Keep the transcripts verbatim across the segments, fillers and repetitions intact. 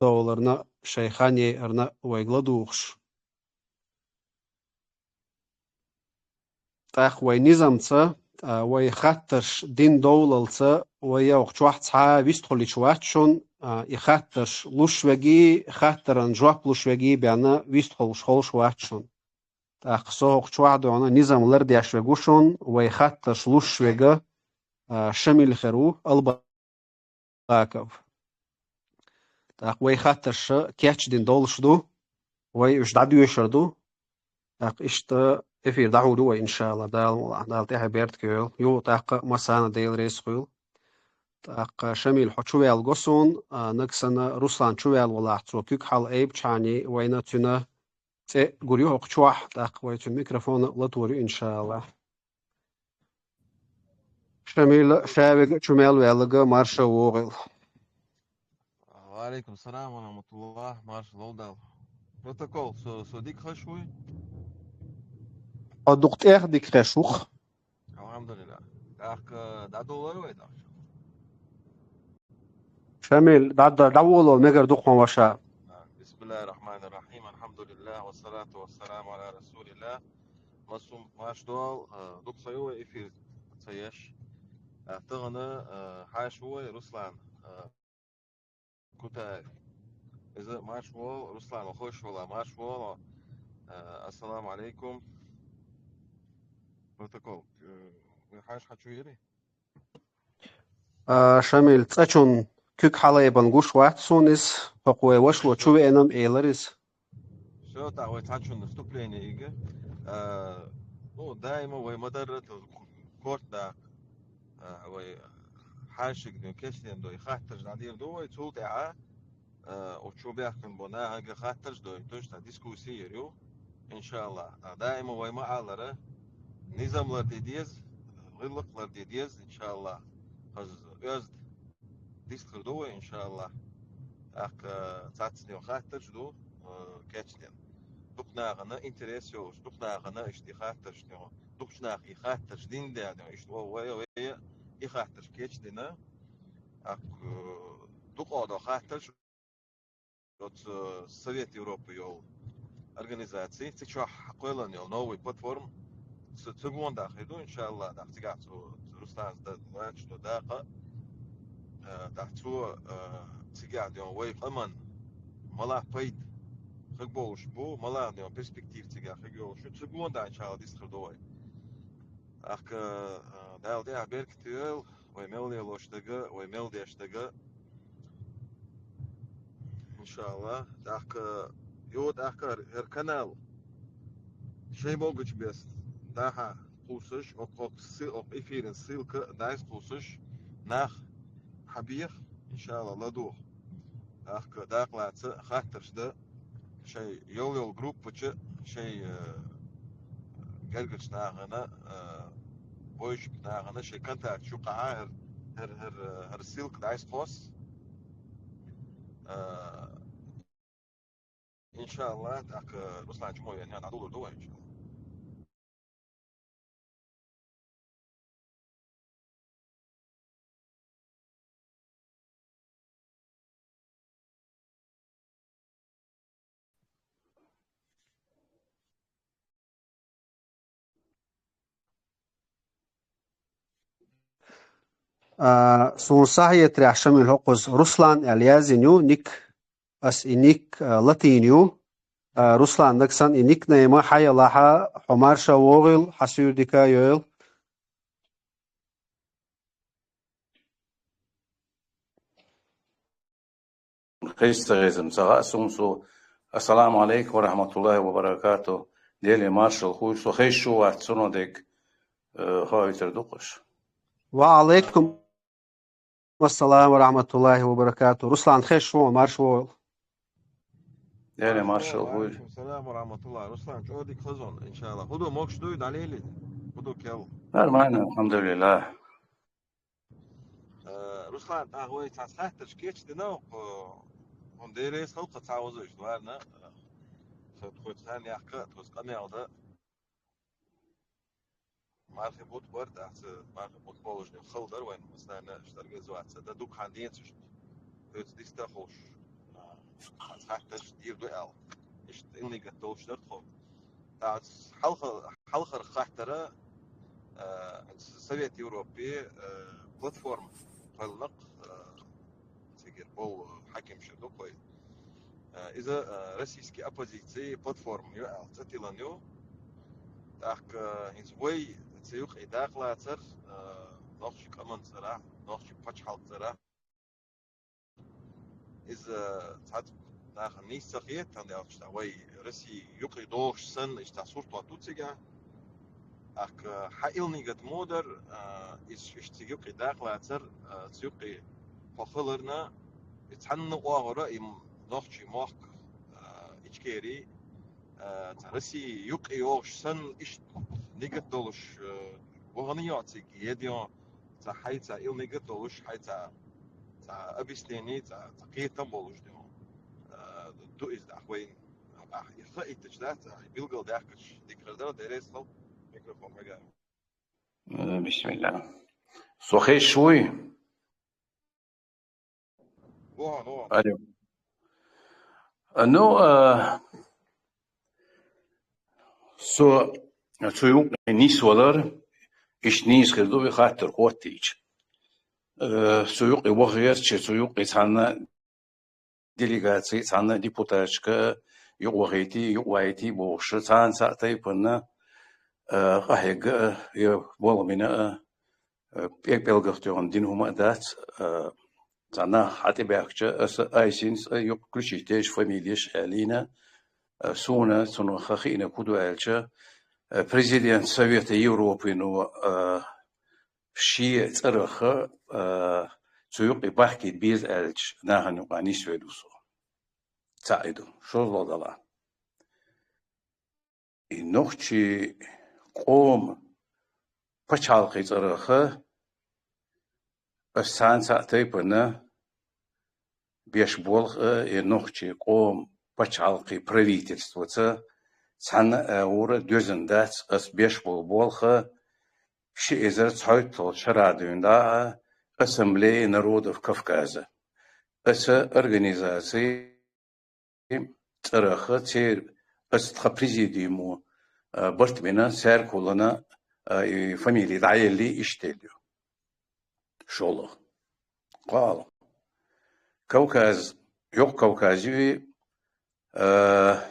довларна, шоай хан яйарна вайга ладугӀуш. ТӀаккха вай низамца, а, вай хаттарш дина довлалца, вай йоккха чохь цхьа вистхуьлуш вац шун, а, и хаттарш луш веги, хаттаран жоп луш веги баьнна вистхуьлуш ховш вац шун. ТӀаккха со хӀокху чохь а дуьйна низам лардеш вега шун, вай хаттарш луш вега, а, Шамил хир ву, Алба- Баков. ТӀаккха вай хаттарш кечдина долуш ду, вай уьш дӀадоьшур ду. ТӀаккха иштта эфир дӀахьур ду вай, иншалла, Дала мукъалахь, Дала тӀаьхье беркате йойла. Юха тӀаккха массарна Дела реза хуьлда. ТӀаккха Шамил, хьо чуваьлла го суна, а, нагахь санна Руслан чуваьлла валахь, цо куьг хьала айбичхьана, вайна цуьнан цӀе гур ю хӀокху чохь, тӀаккха вай цуьнан микрофон а латор ю, иншалла. Шамил, ша вега, чу мел ваьлларг, марша вогӀийла. Ва алейкум салам ва рахматуллах, марша лолда. Протокол, со, со дика хезаш вуй? Хьо дукха тӀех дика хезаш ву-кх. Алхьамдулиллах. ТӀаккха дӀадоллар вай тӀаккха? Шамил, дӀа-, дӀа-, дӀаволо, мегар ду-кх хьуна, ваша. بسم الله الرحمن الرحيم. الحمد لله والصلاة والسلام على رسول الله. Массо марша догӀийла, а, дукха ца ю вай эфир ца еш. А, тахана, а, хьаша ву вай Руслан, а, Кутаев. Иза марша вогӀийла, Руслан, хьо хезаш валахь, марша вогӀийла. А, ассаламу алейкум. Протокол. Э, вай хьаша хьан чу йирий? А, Шамил, цкъачунна куьг хьалаайбина гуш вац суна иза, хӀокху вай вашас чу веана-м элира иза. Всё, тӀаккха вай цхьачунна вступление йига. А, ну, даима вай ма-дарра, то, корта даккха. А, вай хьаьшашка кечдина ду, и хаттарш дӀадийр ду вай, цул тӀаьхьа а, оцу чу баьхкина болу нахана хаттарш дойтуш, цхьа дискусси йийр ю, иншаллах. А, даима вай ма-аллара, низам ларде деза, гӀиллакх ларде деза, иншаллах. Хаза оьзда дистхир ду вай, иншаллах. ТӀаккха цхьацца хаттарш ду, а, кечдина. Дукха нахана интерес йолуш, дукха нахана иштта и хаттарш, дукхачу наха и хаттарш дина даьлла, иштта вай, вай, вай и хаттарш кечдина. ТӀаккха, а, дукха хаттарш оцу Совет Европы йолу организаци, цу чохь кхоьллина йолу новый платформа, цу, цу гонах хир ду, иншаллах, нах цигахь цу, цу Руслан дан лаьтташ до дакъа, э, нах цо, э, цигахь ден вай къаман малах пайда хиг болуш бу, малах ден перспектива цигахь хиг йолуш, цу гонах, иншаллах, дистхир ду вай. ТӀаккха, э, Дала тӀехь беркате йойла, вай мел лелош дага, вай мел деш дага. Иншаллах. ТӀаккха, йо, тӀаккха хӀара, хӀара канал шайн богучу бес дахьа кхуссуш, ок-, ок-, сы-, ок-, эфиран ссылка дайс кхуссуш, нах хьабеха, иншаллах, ладугӀу. ТӀаккха дакъа лаца, хаттарш дан, шайн йол-йол группачу, шайн, э, гергарчу нахана, э, бойшуьйту нахана шайн контакт чу кхахьа, хӀара, хӀара, хӀара, хӀара ссылка дӀайса кхосса. Э, иншаллах, тӀаккха Руслан чу мо вен, дӀадулур ду вай, иншаллах. А, суна сахьетарехь, Шамил, хӀокхуза Руслан аьлла яздина ю, ник, ас и ник, а, латийна ю. А, Руслан, нагахь санна и никнейм хьан ялахь, хьо марша вогӀийла, хьан суьйре дика йойла. Хеза ца хеза-м ца хаьа суна цо. Ассаламу алейкум ва рахматуллахи ва баракату. Деле маршалла хуьлда, со хезаш ву вац цунах дерг, э, хоуьйтур ду-кх уьш. Ва алейкум ассалам ва рахматуллахи ва баракату. Руслан, хезаш ву, марша вогӀийла. Деле маршалла хуьлда. Ва алейкум салам ва рахматуллах. Руслан, чӀогӀа дика хезна, иншаллах. ХӀун ду, могуш дуй, дӀалелий? ХӀун ду кхел? Нормально, алхьамдулиллах. Э, Руслан, тӀаккха вай цхьа хаттарш кечдина, э, хӀун дерриг а халкъа цхьа ваза иштта варна, э, со тхоьца хан яккха, тхоьца къамел дан. Мархи бутт бара, тӀаккха ца мархи бутт болуш хала дара вайн, постоянно иштта организоваться дан, дукха хан ден цу иштта. Тхоьца дистахуш, э, хаттараш дийр ду аьлла. Иштта илнигат долуш дара тхо. ТӀаккха хьалха-, хьалхара хаттара, а, Совет Европы, а, платформа кхоьллина, а, цигара болу хьакимаш ду кхой. А, иза, а, российский оппозиции платформа ю аьлла цӀе тиллина ю. ТӀаккха, а, хӀинца вай цу юкъе дакъа лацар, а, нохчийн къаман цӀерахь, нохчийн пачхьалкхан цӀерахь. Иза цхьацца нахана нийса ца хета, тхан аьлча, вай Россия юкъе догӀуш санна, иштта сурт хӀотту цига. ТӀаккха хьан илнигат ма дара, а, иза иштта цига юкъе дакъа лацар, а, цу юкъе хьо хиларна, и цхьанна оагӀора и м-, нохчийн мохк, а, Ичкери, а, цхьа Россия юкъе йогӀуш санна, иштта нигат долуш, а, вахана йоӀ цига, еда йоӀ, цхьа хьайца илнигат долуш, хьайца цхьа объяснение, цхьа, цхьа кхетам болуш ду. Э, ду иза, ахь вайна, ахь и хаийтача дац, ахь и билгалдаьккхача дика хир дара, деррес хала микрофон хьоьга. Э, бисмилла. Со хезаш вуй? Вон, вон. Алло. А, ну, а, со цу юкъе нисвалар, иштта нийса хир ду, и хаттар хӀоттийча. Э, цу юкъе вахарца, цу юкъе цхьана делегаци, цхьана депутаташка юкъавахийти, юкъавайти бохуш, цхьана цхьа тайпана, э, къахьегга а, я болх бина а, э, пӀе-, пӀелгах тоьхна дина хӀума а дац, э, цхьа нах хьатӀебаьхкича, аса айсинца а юкъа включить деш фамилеш аьллийна, э, суна цунах хиъна хӀун ду аьлча, э, президент Совета Европы, ну, э, шен цӀерах, а, цу юкъе бахкийта беза аьлча, нахана юкъахь нисвелла ву со. Цхьаъ и ду, шозлагӀа дала. И нохчийн къоман пачхьалкхан цӀерах аса цхьана цхьа тайпана беш болх а, и нохчийн къоман пачхьалкхан правительствоца цхьана а вура доьзна дац аса беш болу болх а, ши эзар цхьайтталгӀачу шарахь дуьйна дӀа а Ассамблея народов Кавказа. Аса организаци цӀерах церан аса тхан президиумо, а, барт бина, цаьрга хӀуллана, а, и фамили дӀаелли иштта ю. ШолгӀа. КхоалгӀа. Кавказ, йоккха Кавказ ю и, а,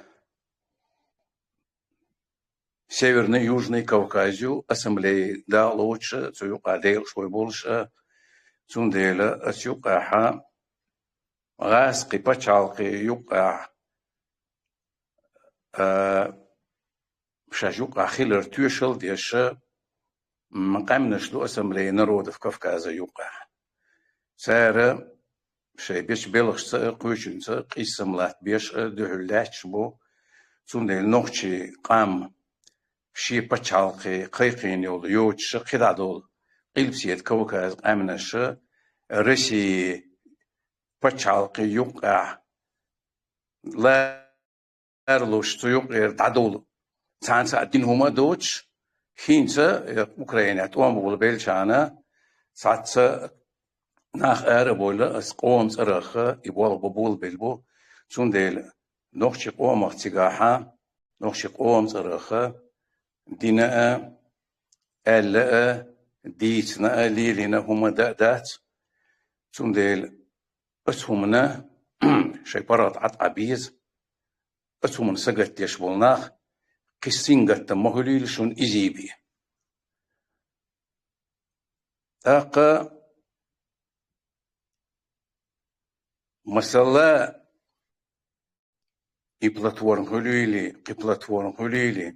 Северный, Южный Кавказ ю, ассамблея дакъа лоцуш а, цу юкъахь декъашхой болуш а, цундела аса юкъахь гӀазкхийн пачхьалкхан юкъахь, а, шаьш юкъахь хилар тоьшалла деш а, м, къаьмнаш ду Ассамблея народов Кавказа юкъахь. Цара шайн бечу белхашца а, кхечуьнца а къийсам латтабеш а дуьхьал лаьтташ бу, цундела нохчийн къам шен пачхьалкхе кхайкхийна йолу йоцуш а кхидӀа долу Къилбаседа Кавказан къаьмнаш а Россин пачхьалкхан юкъахь ларалуш, цу юкъера дӀадовла цхьана цхьа дина хӀума а доцуш, хӀинца, э, Украинехь тӀом бовла беллачарна цхьацца нах ара а бовла, аса къоман цӀарах и болх бан болабелла бу. Цундела нохчийн къомах цигахь, нохчийн къоман цӀарах дина а, аьлла а, дийцина а, лелийна а хӀума дан а дац. Цундела аса хӀумана шайн паргӀат Ӏад Ӏа беза, аса хӀумана сагатдеш болу нах, кхин сингаттам ма хуьлийла шуна изий бен. ТӀаккха, масала, и платформа хуьлийла, кхин платформа хуьлийла,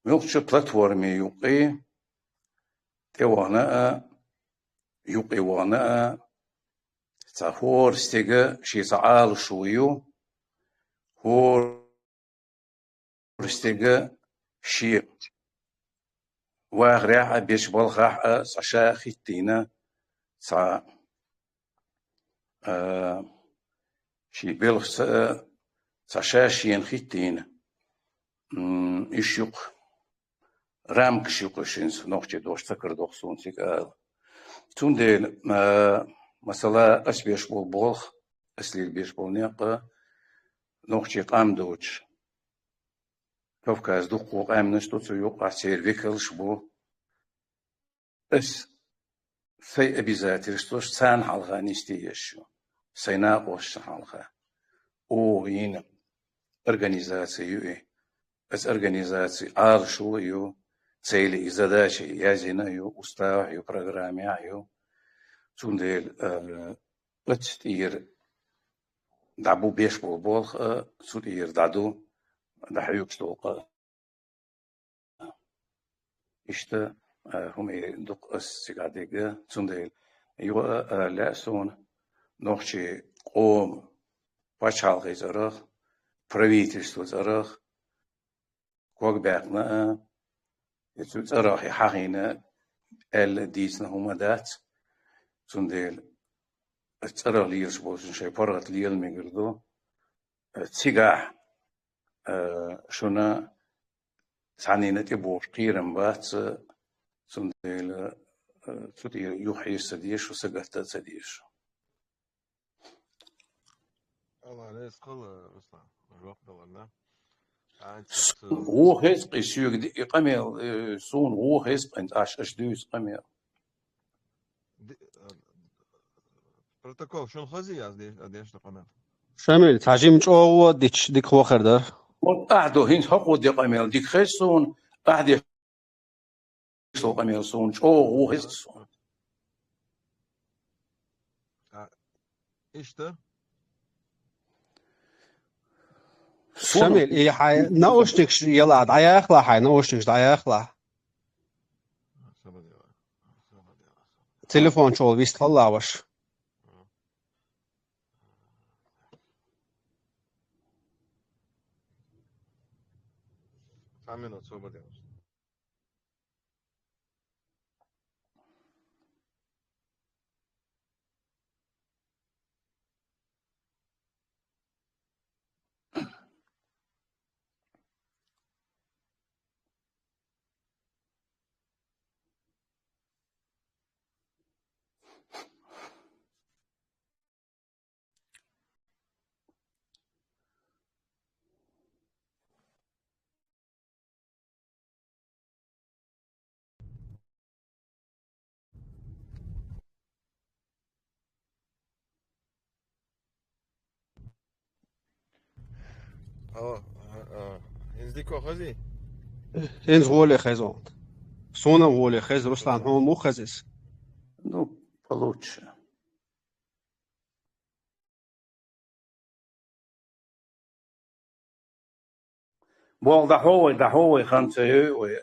муьлххачу платформе юкъе тӀевахана а, юкъе вахана а, цхьа хӀора стеган шен цхьа Ӏалашо ю, хӀора стеган шен вахарехь а, бечу балхахь а цхьа ша хӀиттийна, цхьа, а, шен белхашца а цхьа ша шена хӀиттийна. М, иш ю-кх, рамкаш ю-кх уьш, хӀинца нохчийн дош ца карадо-кх суна цига ала. Цундела, а, масала, аса беш болу болх, ас лелабеш бола некъ, нохчий къам доцуш, Кавказан дуккха къаьмнаш ду цу юкъахь, церан векалш бу. Ас сайн обязательстваш царна хьалха нисде езаш ю, сайн накъосташна хьалха. Оха йина организаци ю и. Аса организаци Ӏалашо а ю, цели и задача язйина а ю, уставехь ю, программехь ю. Цундела, э, оцу тӀера дӀабу беш болу болх а, цу тӀера дӀаду дӀахьоьгуш долу къа а. Иштта, а, хӀума дукха ас цигахь дерг, цундела юха а, а, лаьа суна нохчий къоман пачхьалкхе цӀарах, правительство цӀарах, ког баьккхина а, я цу цӀарах я хьахийна аьлла дийцина хӀума дац, цундела ас цӀарах лелаш болчун шайн паргӀат лела мегар ду. Цигахь, а, шуна цхьаннена тӀебогӀуш кхерам бац, цундела, а, цу тӀера юххьера ца деза шу, сагатта а ца деза шу. Алла реза хуьлда, Руслан, жоп даларна. Вон хеза-кх и соьга ди-, и къамел, э, суна вон хеза-кх, хӀинца аш, аша дуьйцу къамел. Ди-, э, протокол шуна хазий аз де-, аз дешна къамел? Шамил, цхьа жима чӀогӀа дича дика хӀокхур дара. Вот ахь ду, хӀинца хӀокхо де къамел дика хеза суна, ахь де со къамел суна чӀогӀа вон хеза суна. А, иштта? Шамил, и хьайн наушникаш яла, дӀаяхала хьайн наушникаш, дӀаяхала. Телефон чухула вист хилла ваша. Цхьа минут, собар де. Алло, а, а, хӀинца дика хезий? ХӀинца гӀоле хеза. Суна гӀоле хеза, Руслан, хьуна муха хеза иза? Ну, получше. Боху, дӀахьо вай, дӀахьо вай, хан ца йой вай.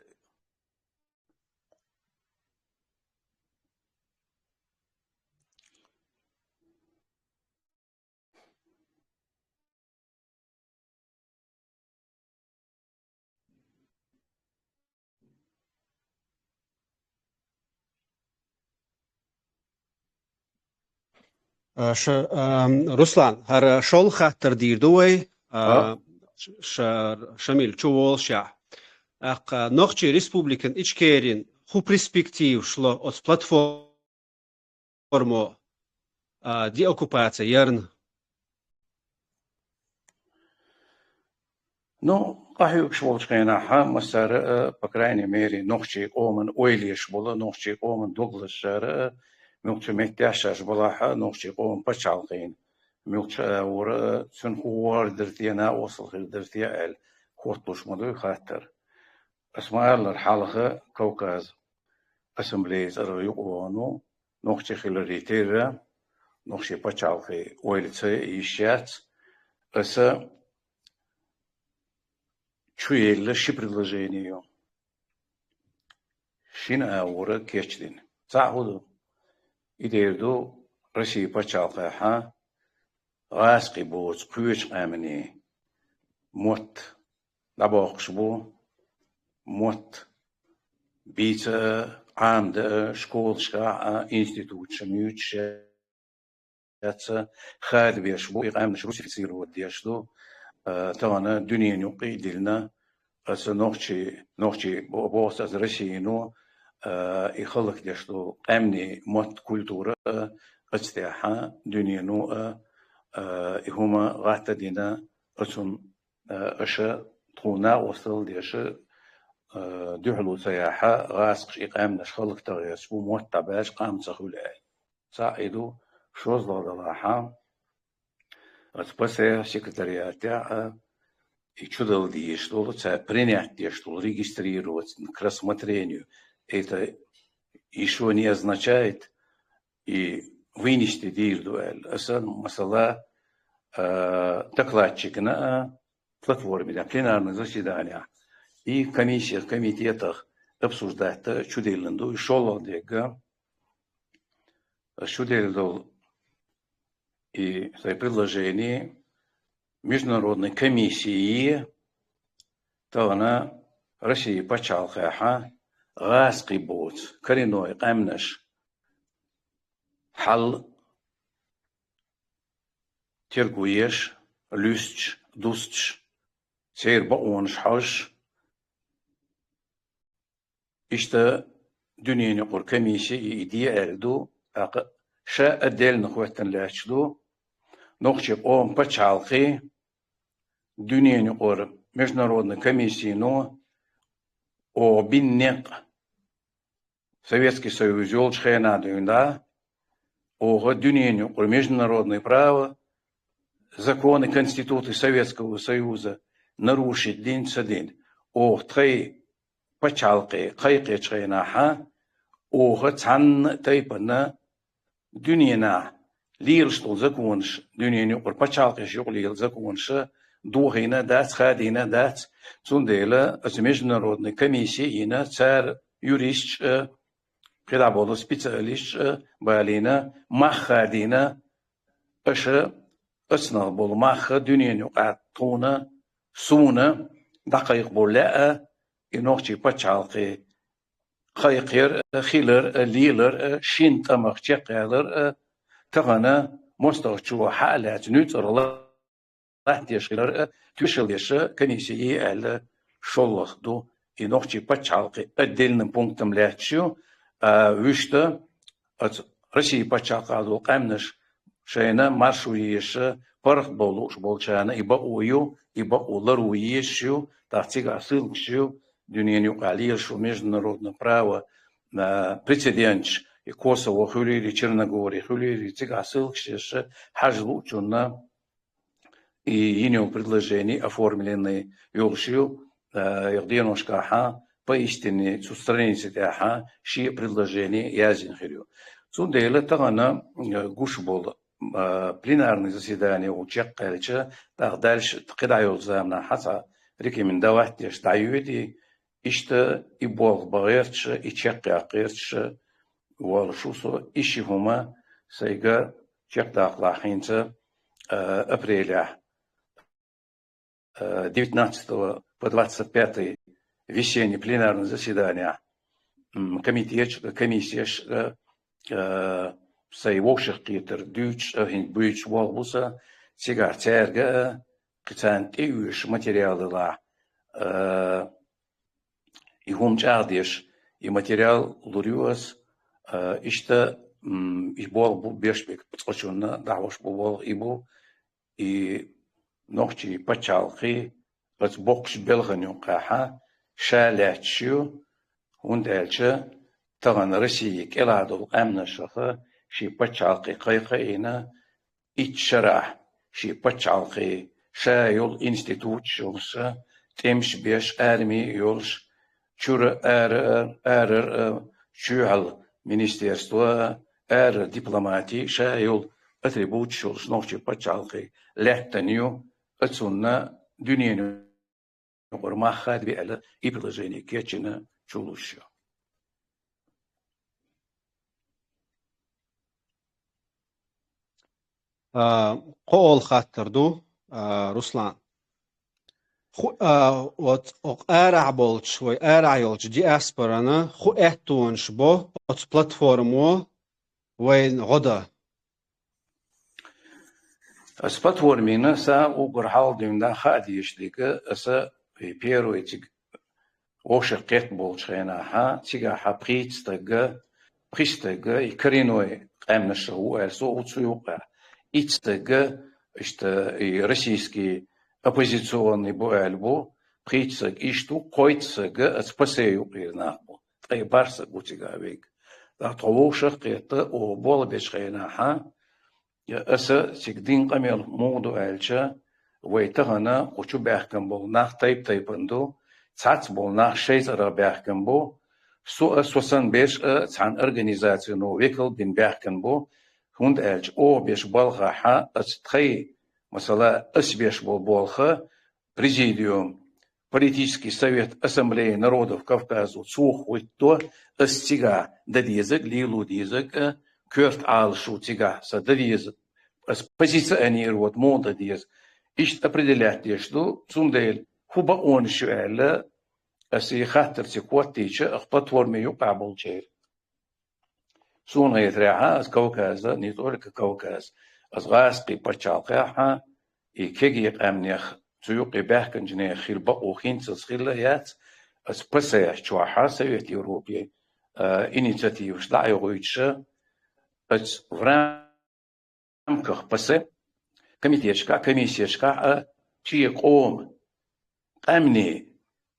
Э, ш-, эм, Руслан, хӀара шолгӀа хаттар дийр ду вай, э, А? ш-, ш-, Шамил чу волушехь. ТӀаккха Нохчийн Республикан Ичкерин хӀун перспективаш ло оцу платформо, а, деоккупаци ярна? Ну, къахьоьгуш волчу хенахь массара а, по крайней мере, нохчийн къоман ойла еш болу, нохчийн къоман дог лазаршкара а, муьлххачу меттехь шаьш балахь а, нохчийн къоман пачхьалкхана муьлххачу агӀора а, цуьнан хӀун гӀора дара те, накъосталла хир дара те аьлла, хотталуш ма ду и хаттар. Ас ма-аллара, хьалха Кавказ ассамблея цӀарах юкъавахана ву, нохчи хиларе терра, нохчийн пачхьалкхе ойла ца йиш яц. Аса чу елла ши предложени ю. Шина агӀора кечдина. Цхьаъ хӀун ду? И дер ду Россин пачхьалкхехь гӀазкхий боцу кхечу къаьмнийн мотт дӀабоккхуш бу, мотт бийца а, Ӏамда а, школашкахь а, институташкахь а юьйцуш яц, хадабеш бу, и къаьмнаш русифицировать деш ду, а, тахана дуьненан юккъе а диллина, аса нохчи, нохчи бо-, боху аса Россино, а, и хӀаллакдеш ду къаьмнийн мотт, культура а, оцу тӀехь дуьнено а, а, и хӀума гӀатта дина, оцун, а, аша тхуна накъостал деш, а, дуьхьало ца яхьа, гӀазкхаша и къаьмнаш хӀаллакдан гӀерташ бу, мотт дӀабаьлча къам ца хуьлу аьлла. Цхьаъ и ду, шозлагӀа далахьа, оцу ПСР секретариатехь а и чудала дезаш долу, цара принять деш долу, регистрироваться к рассмотрению, это ещё не означает, и вынести дийр ду аьлла. Аса, масала, а, докладчикна а платформе, да, пленарный заседаниях, и комиссиях, комитетах обсуждать чудиллина ду, и шоллагӀа дегга, ас чуделла долу и сайн предложение международной комиссии тахана Россия пачхьалкхехьа гӀазкхий боцу коренной къаьмнаш хьал тергуеш, луьстуш, дустуш, церан бакъонаш хьожуш, иштта дуьненан юкъара комиссия и, и де аьлла ду, тӀаккха ша а делна хӀоьттина лаьтташ ду, нохчийн къоман пачхьалкхе дуьненан юкъара международный комиссино оха бина некъ Советский Союз йолчу хенахь дуьйна, оха дуьненан юкъара международное право, законы, конституции Советского Союза нарушить дина ца дина, оха тхайн пачхьалкхе кхайкхечу хенахьа, оха цхьанна а тайпана дуьненахь лелаш долу законаш, дуьненан юкъара пачхьалкхеш юкъа лела законаша дохийна а дац, хадийна а дац. Цундела оцу международный комиссия йина, цара юристаш а, кхидӀа болу специалисташ а балийна, мах хадийна, аша оцунах болу мах дуьненан юкъахь тхуна, суна дӀакхайкхабо лаьа, и нохчийн пачхьалкхе кхайкхаяр а, хилар а, лелар а, шина тӀамах чекхъялар а, тахана мостагӀчо хьа а лаьцна нуьцкъала латтадеш хилар а, тоьшалла деш комиссия е аьлла, шолгӀа ду, и нохчийн пачхьалкхе отдельным пунктом лаьтташ ю, а вуьшта оцу Россия пачхьалкхехь долу къаьмнаш шайна маршо езаш, паргӀатбовла лууш болчарна и бакъо ю, и бакъо ларво езаш ю, тӀаккха цигахь ссылкаш ю, дуьненан юкъахь лелаш ю международное право, а, прецеденташ, и Косово хуьлийла, и Черногория хуьлийла, цигахь ссылкаш еш, хьажа луучунна и йина йолу предложение оформленный йолуш ю, а, юха деношкахьа, поистине цу страница тӀехьа шен предложение яздина хир ю. Цундела тахана, а, гуш болу, а, пленарный заседание ву чекхъяьлча, тӀаккха дальше кхидӀа йолу заманахь хьан цхьа рекомендовать деш дӀайоьду, иштта и болх бан гӀерташ, и чекхъяккха гӀерташ волуш ву со, и ши хӀума сайга чекхдаккхалахь хӀинца, а, апрелехь, а, девятнадцатого по двадцать пятое весеннее пленарное заседание, м, комитеташ, комиссеш, а, а, сайн вовшахкхетар дуьйцуш, а, хӀинца буьйцуш болх бу сан, цигахь цаьрга а, кхин царна тӀеоьшуш материал делахь, а, и хӀума чӀагӀдеш, и материал лур ю ас, а, иштта, м, и болх бу беш берг цкъачунна дӀахьош бу болх и бу, и нохчийн пачхьалкхе оцу боккхачу белхана юккъехьа ша лаьтташ ю, хӀунда аьлча тахана Россия кӀелахь долу къаьмнашха шен пачхьалкхе кхайкха а йина, итт шарахь шен пачхьалкхе ша йолу институташ йолуш, тӀемаш беш, арми йолуш, чуьра, ара, арара, чоьхьара министерство, арара дипломати ша йолу атрибуташ йолуш нохчийн пачхьалкхе лаьттина ю, а цунна дуьненан юкъара мах хадабе аьлла, и предложение кечйина чулуш ю. А, кхоалгӀа хаттар ду, а, Руслан. ХӀу-, а, вот, окху арахь болчу, вай арахь йолчу диаспорана хӀун аьттонаш бо оцу платформо вайна гӀо дан? Ас платформина сан уггар хьалха дуьйна хаа дезаш дерг, аса и первый цига вовшах кхетта болчу хенахьа, цигахьа пхийтта стагга, пхи стагга и коренной къаьмнашах ву аьлла, со ву цу юккъехь. Итт стагга иштта и российский оппозиционный бу аьлла бу, пхийтта саг иштта ву, кхойтта саг а аса ПАСЕ юкъера нах бу. Ткъе бархӀ саг ву цига вега. ТӀаккха тхо вовшах а кхетта, оха болх бечу хенахь, аса цига дина къамел муха ду аьлча, вай тахана кху чу баьхкина болу нах тайп-тайпана ду. Цхьацца болу нах шайн цӀарах баьхкина бу. Со а, со санна берш а цхьана организацино векал бина баьхкина бу. ХӀунда аьлча оха беш балхахь, аса тхайн, масала, аса беш болу болх, президиум, политический совет Ассамблеи народов Кавказа, цо хӀоттадо, аса цигахь дан дезарг, лело дезарг а, коьрта Ӏалашо цигахь сан дан деза, аса позиционировать муха дан деза. Иштта определять деш ду, цундела хӀун бакъонаш ю аьлла, аса и хаттар цига хӀоттийча, ах платформе юкъахь болчеран. Суна хетарехь, аса Кавказа, не только Кавказ, аса гӀазкхийн пачхьалкхехь, и кегий къаьмнех, цу юкъе баьхкинчу нехан хила бакъо хӀинццалц хилла яц, аса ПАСЕ чохь, Совет Европе, а, инициативаш дӀа а йохуьйтуш, аса в рамках ПАСЕ комитеташкахь, комиссешкахь а шен къоман къаьмнийн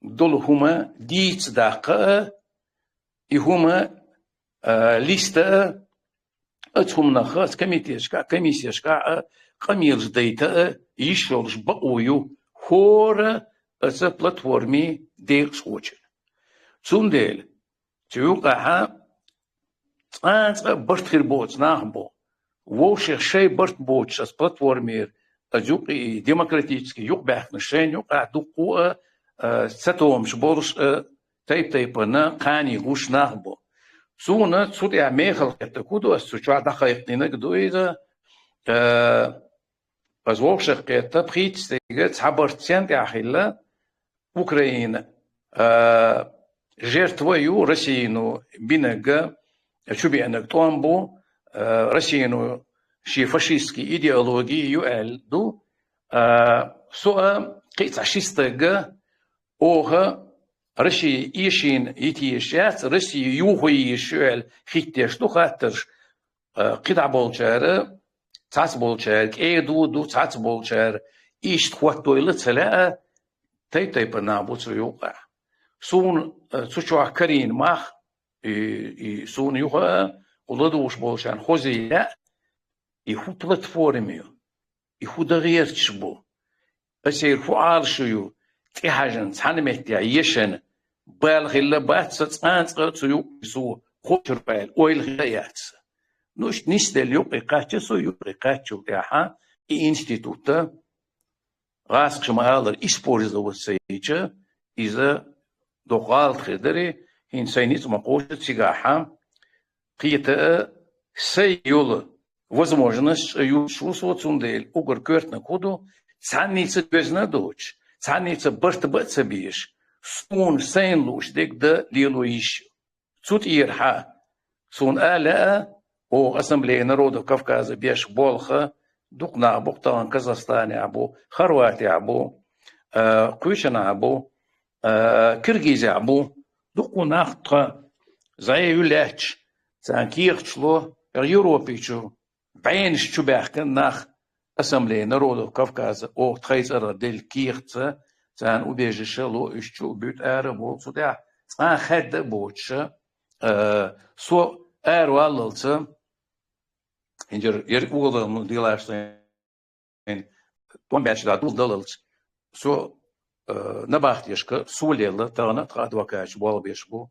долу хӀума дийца даккха а, и хӀума, а, листа а, оцу хӀуманах аса комитеташкахь, комиссешкахь а къамелаш дайта а йиш йолуш бакъо ю хӀора аса платформин декъашхочун. Цундела цу юкъахь цкъа а цкъа а барт хир боцу нах бу. Вовшех шайн барт боцуш аса платформера, аса юкъа и демократический юкъабаьхкинарш шайна юкъахь дуккха а, а, цатоьхнаш болуш а, тайп-тайпана кхане гуш нах бу. Суна цу тӀехь мехала кхетта хӀун ду, аса цу чохь дӀакхайкхинарг ду иза, а, аса вовшах кхетта, пхийтта стеган цхьа барт цен тӀехь хилла, Украина, а, жертва ю Россино бинарг, чубеанарг тӀом бу, а, Россино шен фашистский идеологи ю аьлла ду. А, со а, кхин а цхьа ши стаг а, оха Россия эшийна йита езаш яц, Россия юха езаш ю аьлла хӀиттош ду хаттарш, а, кхидӀа болчара, цхьацца болчара, кӀеда а ду, цхьацца болчара, иштта хӀоттойла а ца лаьа, тайп-тайпана нах бу цу юкъахь. Суна, а, цу чохь карийна мах, и, и суна юха а, кху ладугӀуш болчарна хоза лаьа, и хӀун платформа ю, и хӀун дан гӀерташ бу, аса церан хӀун Ӏалашо ю, тӀехьажна цхьана меттехь ешан бала хилла бац сан цкъа а цкъа а цу юкъе со кхочур бу аьлла ойла хилла а яц сан. Ну, иштта нисделла юкъе кхаьчча со, юкъе кхаьччул тӀаьхьа и институт а, гӀазкхаша ма-аллара, использовать ца йича, иза доккха гӀалат хир дара, хӀинца сайн ницкъ ма кхочу цигахь, кхета а, сайн йолу возможность а юьллуш ву со, цундела уггар коьртаниг хӀун ду, цхьанница доьзна а доцуш, цхьанница барт бан а ца беш, суна сайна лууш дерг дан лело йиш ю. Цу тӀера хьан суна а лаьа, оха Ассамблея народов Кавказа беш болх а, дукха нах бу-кх тахана Казахстанехь бу, Хорватехь бу, а, кхечанхьа бу, а, Киргизехь бу, дуккха нах тхан зӀе ю лаьтташ, царна кехаташ ло, Европе чу бӀенаш чу баьхкина нах, Ассамблея народов Кавказа оха тхайн цӀарах делла кехатца, царна убежище ло, уьш чу а буьту, ара а бовлу, цу тӀехь цкъа а хаьдда а боцуша, а, со араваллалца, хӀинца яра уголовни делаш сайн тӀом баьчча дӀа дулдаллалц. Со, э, набахтешка сулелла, тахана а тхан адвокаташ болх беш бу,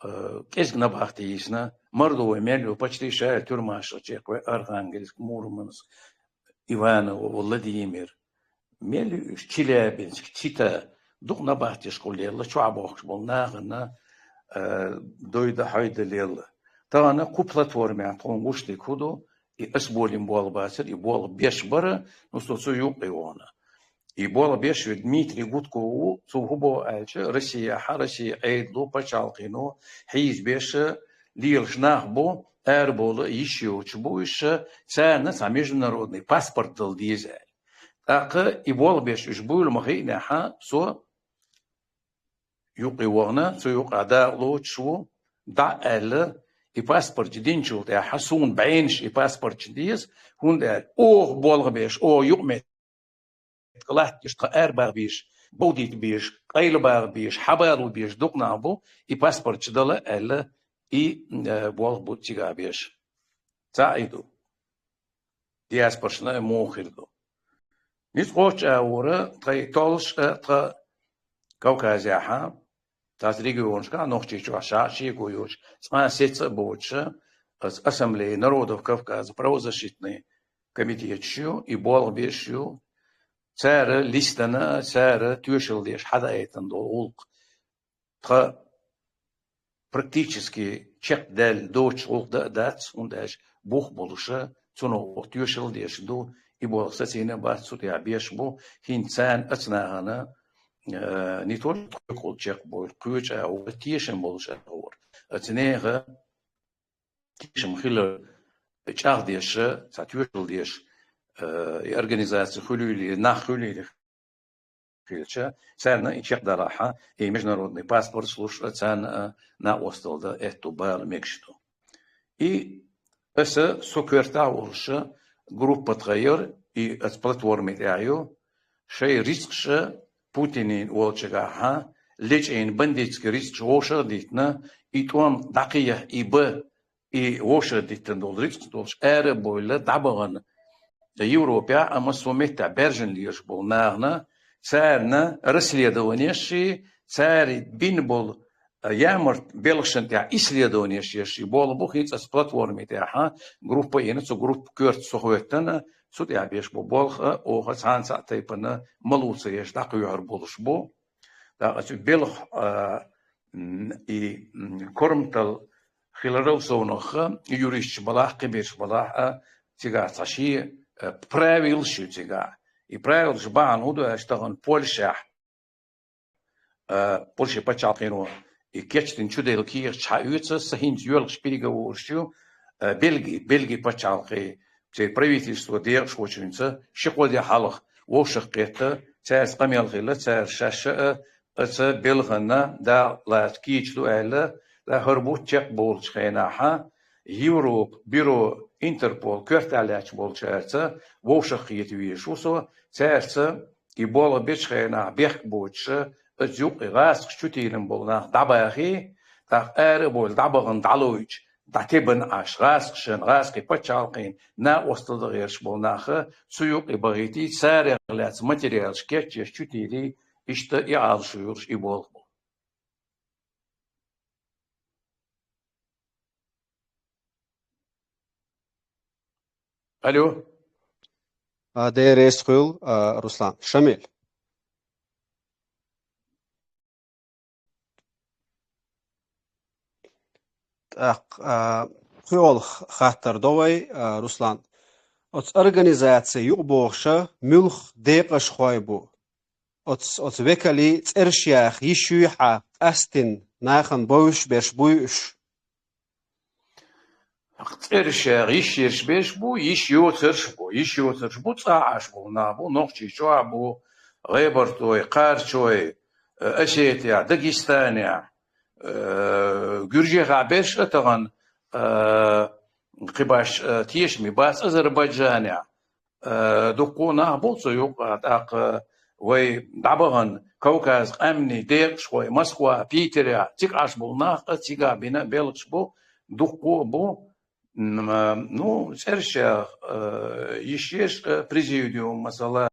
э, кӀезиг набахти йисна, Мордове мел ю, почти ша а тюрьмашкахь чекхве, Архангельск, Мурманск, Иваново, Владимир, мел ю уьш, Челябинск, Чита, дукха набахтешка лелла, чохь бохкуш болу нахана, э, дойда-хьойда лелла. Тахана кху платформехь тхуна гуш дерг хӀун ду, и аса болийна болх бацара, и болх беш бара, ну, со цу юкъе вахана. И болх беш верг Дмитрий Гудков ву, цо хӀун боху аьлча, Россияхьа, Россия Ӏедало, пачхьалкхено хьийзабеш лелаш нах бу, арабовла йиш йоцуш бу уьш, царна цхьа международный паспорт дала деза аьлла. ТӀаккха и болх беш уьш буйла ма-хиънехь, со юкъе вахана, цу юкъахь дакъа лоцуш ву, дӀа а аьлла, и паспорт динчул тӀехьа суна бӀенаш и паспорт деза, хӀунда аьлча оха болх беш, оха юкъаметтиг латташ, тха арабагӀа безаш, бовдийта безаш, къайла багӀа безаш, хьабало безаш дукха нах бу, и паспорт дала аьлла, и, э, болх бу цигахь беш. Цхьаъ и ду. Диаспорашна а муха хир ду. Ницкъ кхоччуш а вара, тхай толлуш а, тха Кавказехьа, цхьацца регионашкахь, Нохчийчохь ша а шеко йоцуш, цкъа а сецца а боцуш, аса-, Ассамблея народов Кавказа правозащитный комитеташ ю, и болх беш ю, цара листана а, цара тоьшалла деш хьадаийтина долу гӀуллакх тха практически чекхдаьлла доцуш гӀуллакх дан а дац, хӀунда аьлча бух болуша, цунах оха тоьшалла деш ду, и болх сацийна а бац, цу тӀехь беш бу, хӀинца царна оцу нахана, э, не то что тхоьгахула чекхбойла, кхечу агӀор, тешам болуш агӀор. Оцу нехан тешам хилар чӀагӀдеш, цхьа тоьшалла деш, э, и организаци хуьлийла, нах хуьлийла хилча, царна и чекхдаьллехь, и международный паспорташ луш а, царна а накъосталла дан аьтту бала мегаш ду. И аса со коьртехь а волуша группа тха яра, и оцу платформи тӀехь ю, шайн рицкъаша Путинан волчагахьа лечкъийна бандитский рицкъаш вовшах а диттина, и тӀом дӀакхехьа и бан, и вовшах диттина долу рицкъ долуш ара а бовлла, дӀабахана Европехь а, массо а меттехь баьржина лелаш болу нахана, царна расследованеш а, цара бина болу, а, ямарт белхашна тӀехь исследованеш еш а болх бу хӀинца оцу платформи тӀехьа, группа а йина, цу группа коьрта со хӀоьттина, цу тӀехь беш бу болх а, оха цхьана цхьаъ тайпана ма луца еш дӀакхоьхьур болуш бу. ТӀаккха цу белхан, а, м, и, м, корматалла хиларал совнаха, юристаш балахь, кхиберш балахь а, цигахь цхьа шен, а, правилаш ю цигахь. И правилаш бахьана хӀун ду аьлча, тахана Польшехь, а, Польшин пачхьалкхено и кечдина чуделла кехаташ хьаоьцу, сан хӀинца йоьлхуш переговораш ю, а, Бельги, Бельги пачхьалкхе, церан правительство декъашхочуьнца ши-кхо де хьалха вовшах кхетта, цаьрца къамел хилла, цара шаьш а, а, ца белханна, Дала лаца кийча ду аьлла, ткъа хӀара бутт чекхболучу хенахьа, Европа бюро, Интерпол коьртехь лаьтташ болчаьрца вовшах кхета везаш ву со, цаьрца и болх бечу хенахь бехк боцуша, оцу юккъе гӀазкхаша чутийлина болу нах дӀабахий, тӀаккха ара а бовлла дӀабахана дӀалойчу, дӀатебан Ӏаш, гӀазкхашна, гӀазкхийн пачхьалкхана накъосталла дан гӀерташ болу наха цу юккъе бахийтий, царах лаьцна материалаш кечъеш чутийлий, иштта и Ӏалашо йолуш и болх бу. Алло. А, деррис хуьлу, а, Руслан. Шамиль. ТӀаккха, а, кхин олу х-, хаттар до вай, а, Руслан. Оцу организаци юкъабохуша муьлха декъашхой бу? Оцу, оцу векалий цӀераш яха йиш юй хьан къаьстина, нахана бовзуш берш буй уьш? ЦӀераш яха йиш ерш берш бу, йиш йоцурш бу, йиш йоцурш бу, цӀа Ӏаш болу нах бу, Нохчийчохь бу, гӀебартой, кхарчой, э, Осетехь, Дагестанехь, э, Гуьржехь берш а тахана, э, кхин баш, э, тешаме бац, Азербайджанехь. Э, дуккха а нах бу цу юкъа, тӀаккха вай дӀабахана Кавказ къаьмнийн декъашхой Москва, Питерехь, цига Ӏаш болу нах а, цигахь бина а белхаш бу, дуккха а бу. М, э, ну, цӀераш яха, э, йиш ерш а, президиум, масала,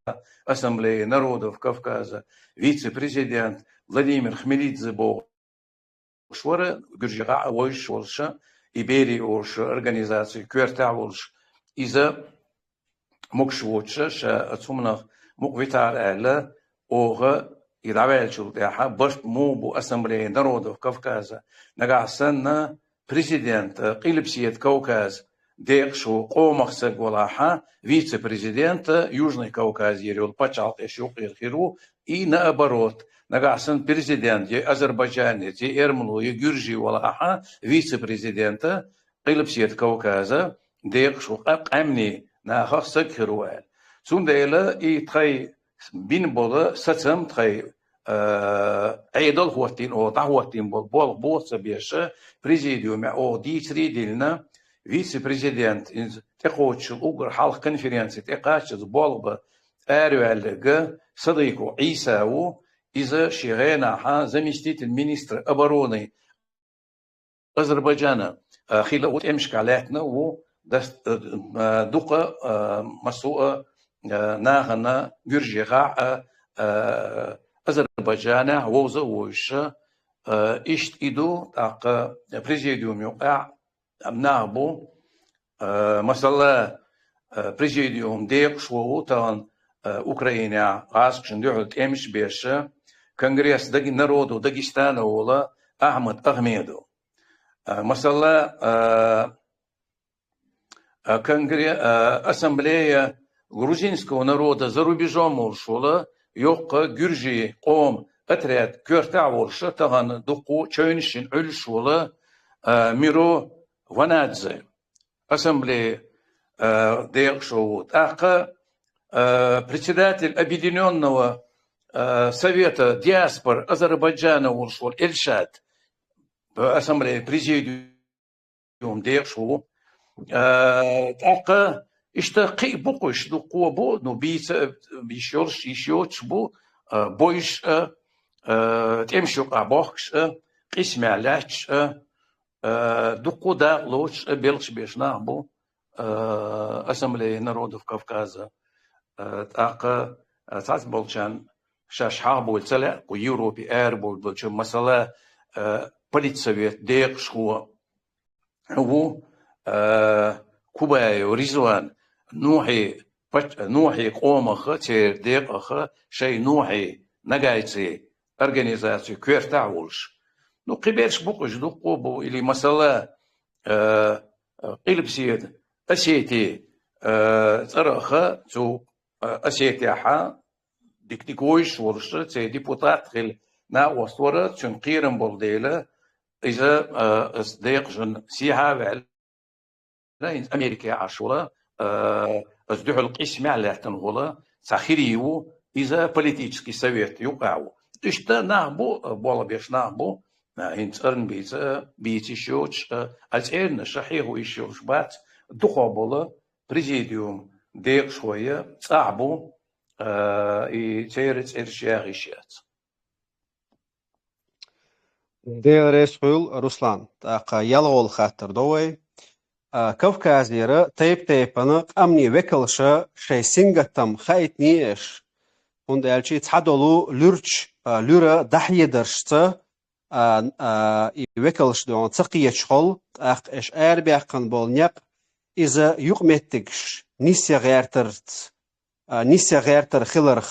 Ассамблеи народов Кавказа, вице-президент Владимир Хмелидзе боху вара, Гуьржехь а вовзуш волуша, и Берия олуш организаци коьртехь а волуш, иза могуш воцуша, ша оцу хӀуманах мукъа витахьара аьлла, оха и дӀаваьллачул тӀаьхьа барт муха бу Ассамблея народов Кавказа, нагахь санна президента Къилбаседа Кавказ декъашхо къомах саг валахьа, вице-президента Южный Кавказера йолу пачхьалкхеш юккъера хир ву, и наоборот, нагахь санна президент я Азербайджанец, я Эрмало, я Гуьржи валахьа, вице-президента Къилбаседа Кавказа декъашхо къа-, къаьмнийн нахах саг хир ву аьлла. Цундела и тхай бина болу сацам, тхай э, Ӏедал хӀоттийна, оха дӀахӀоттийна болу болх бохо ца беш, президиуме оха дийцаре а диллина, вице-президент, иза тӀекхочуш уггар хьалха конференци тӀекхаччалц болх бан араваьлларг Садыков Ӏийса ву, иза шен гӀенахьа заместитель министра обороны Азербайджана, а, хилла ву, тӀемашкахь лаьттина а ву, дас-, а, а, дукха, а, массо а, а, нахана, гуьржехахь а, а, Азербайджанехь вовза а вовзуша, а, иштта и ду, тӀаккха президиум юкъахь нах бу, а, масала, а, президиум декъашхо ву тахана, а, Украинехь гӀазкхашна дуьхьал тӀемаш беш, конгресс Даги-, народов Дагестана волу Ахьмад Ахмедов. А, масала, а, а, конгре-, а, ассамблея грузинского народа за рубежом волуш волу, йоккха гуьржийн къоман отряд коьртехь а волуш, тахана дуккха а чевнаш йина Ӏуьллуш волу, а, Миро Ванадзе, ассамблея, а, декъашхо ву. ТӀаккха, а, председатель Объединённого, а, совета диаспор Азербайджана волуш волу Эльшат, а, ассамблея президиум декъашхо ву. А, тӀаккха иштта кхин а бу-кх уьш, дуккха а бу, ну, бийца а йиш йолуш, йиш йоцуш а бу, а, бойуш а, а, тӀемаш юкъахь бохкуш а, къийсамехь лаьтташ а, а, дуккха а дакъа лоцуш а, белхаш беш нах бу, а, Ассамблея народов Кавказа. А, тӀаккха, а, цхьацболчарна шаьш хьахабовла ца лаьа, кху Европе арабовлуш болчу, масала, а, политсовет декъашхо ву, а, Кубаев Ризван, нохьий пач-, нохьий къомах а, церан декъах а, шайн нохьий нагайцийн организаци коьртехь а волуш. Ну, кхиберш бу-кх уьш, дуккха а бу, или, масала, а, Къилбаседа Осети, а, цӀарах а, цу, а, Осетехь а дика-дика вовзуш волуш, церан депутат хилла накъост вара, цуьнан кхерам болу дела, иза, а, аса декъашна сехьа а ваьлла, хӀинца Америке Ӏаш волу, а, аса дуьхьал къийсамехь лаьттина волу цхьа хирий ву, иза политический совет юкъахь ву. Иштта нах бу, а, болх беш нах бу, а, хӀинца цӀарна бийца, бийца йиш йоцуш, а, а цӀернаш а хьехо йиш йолуш бац, дукхах болу президиум декъашхой цӀахь бу, а, и церан цӀераш яха йиш яц. Дела реза хуьлда, Руслан. ТӀаккха ялхолгӀа хаттар до вай. А, Кавказера тайп-тайпана къаьмнийн векалша шайн сингаттам хаийтиний аш? ХӀунда аьлча цхьадолу луьрачу, а, луьра дӀахьедаршца, а, а, и векалш дуьхьал ца кхеташ хилла, тӀаккха аш арабаьккхина болу некъ, иза юкъаметтигаш нисъян гӀертарца, а, нисъян гӀертар хиларх,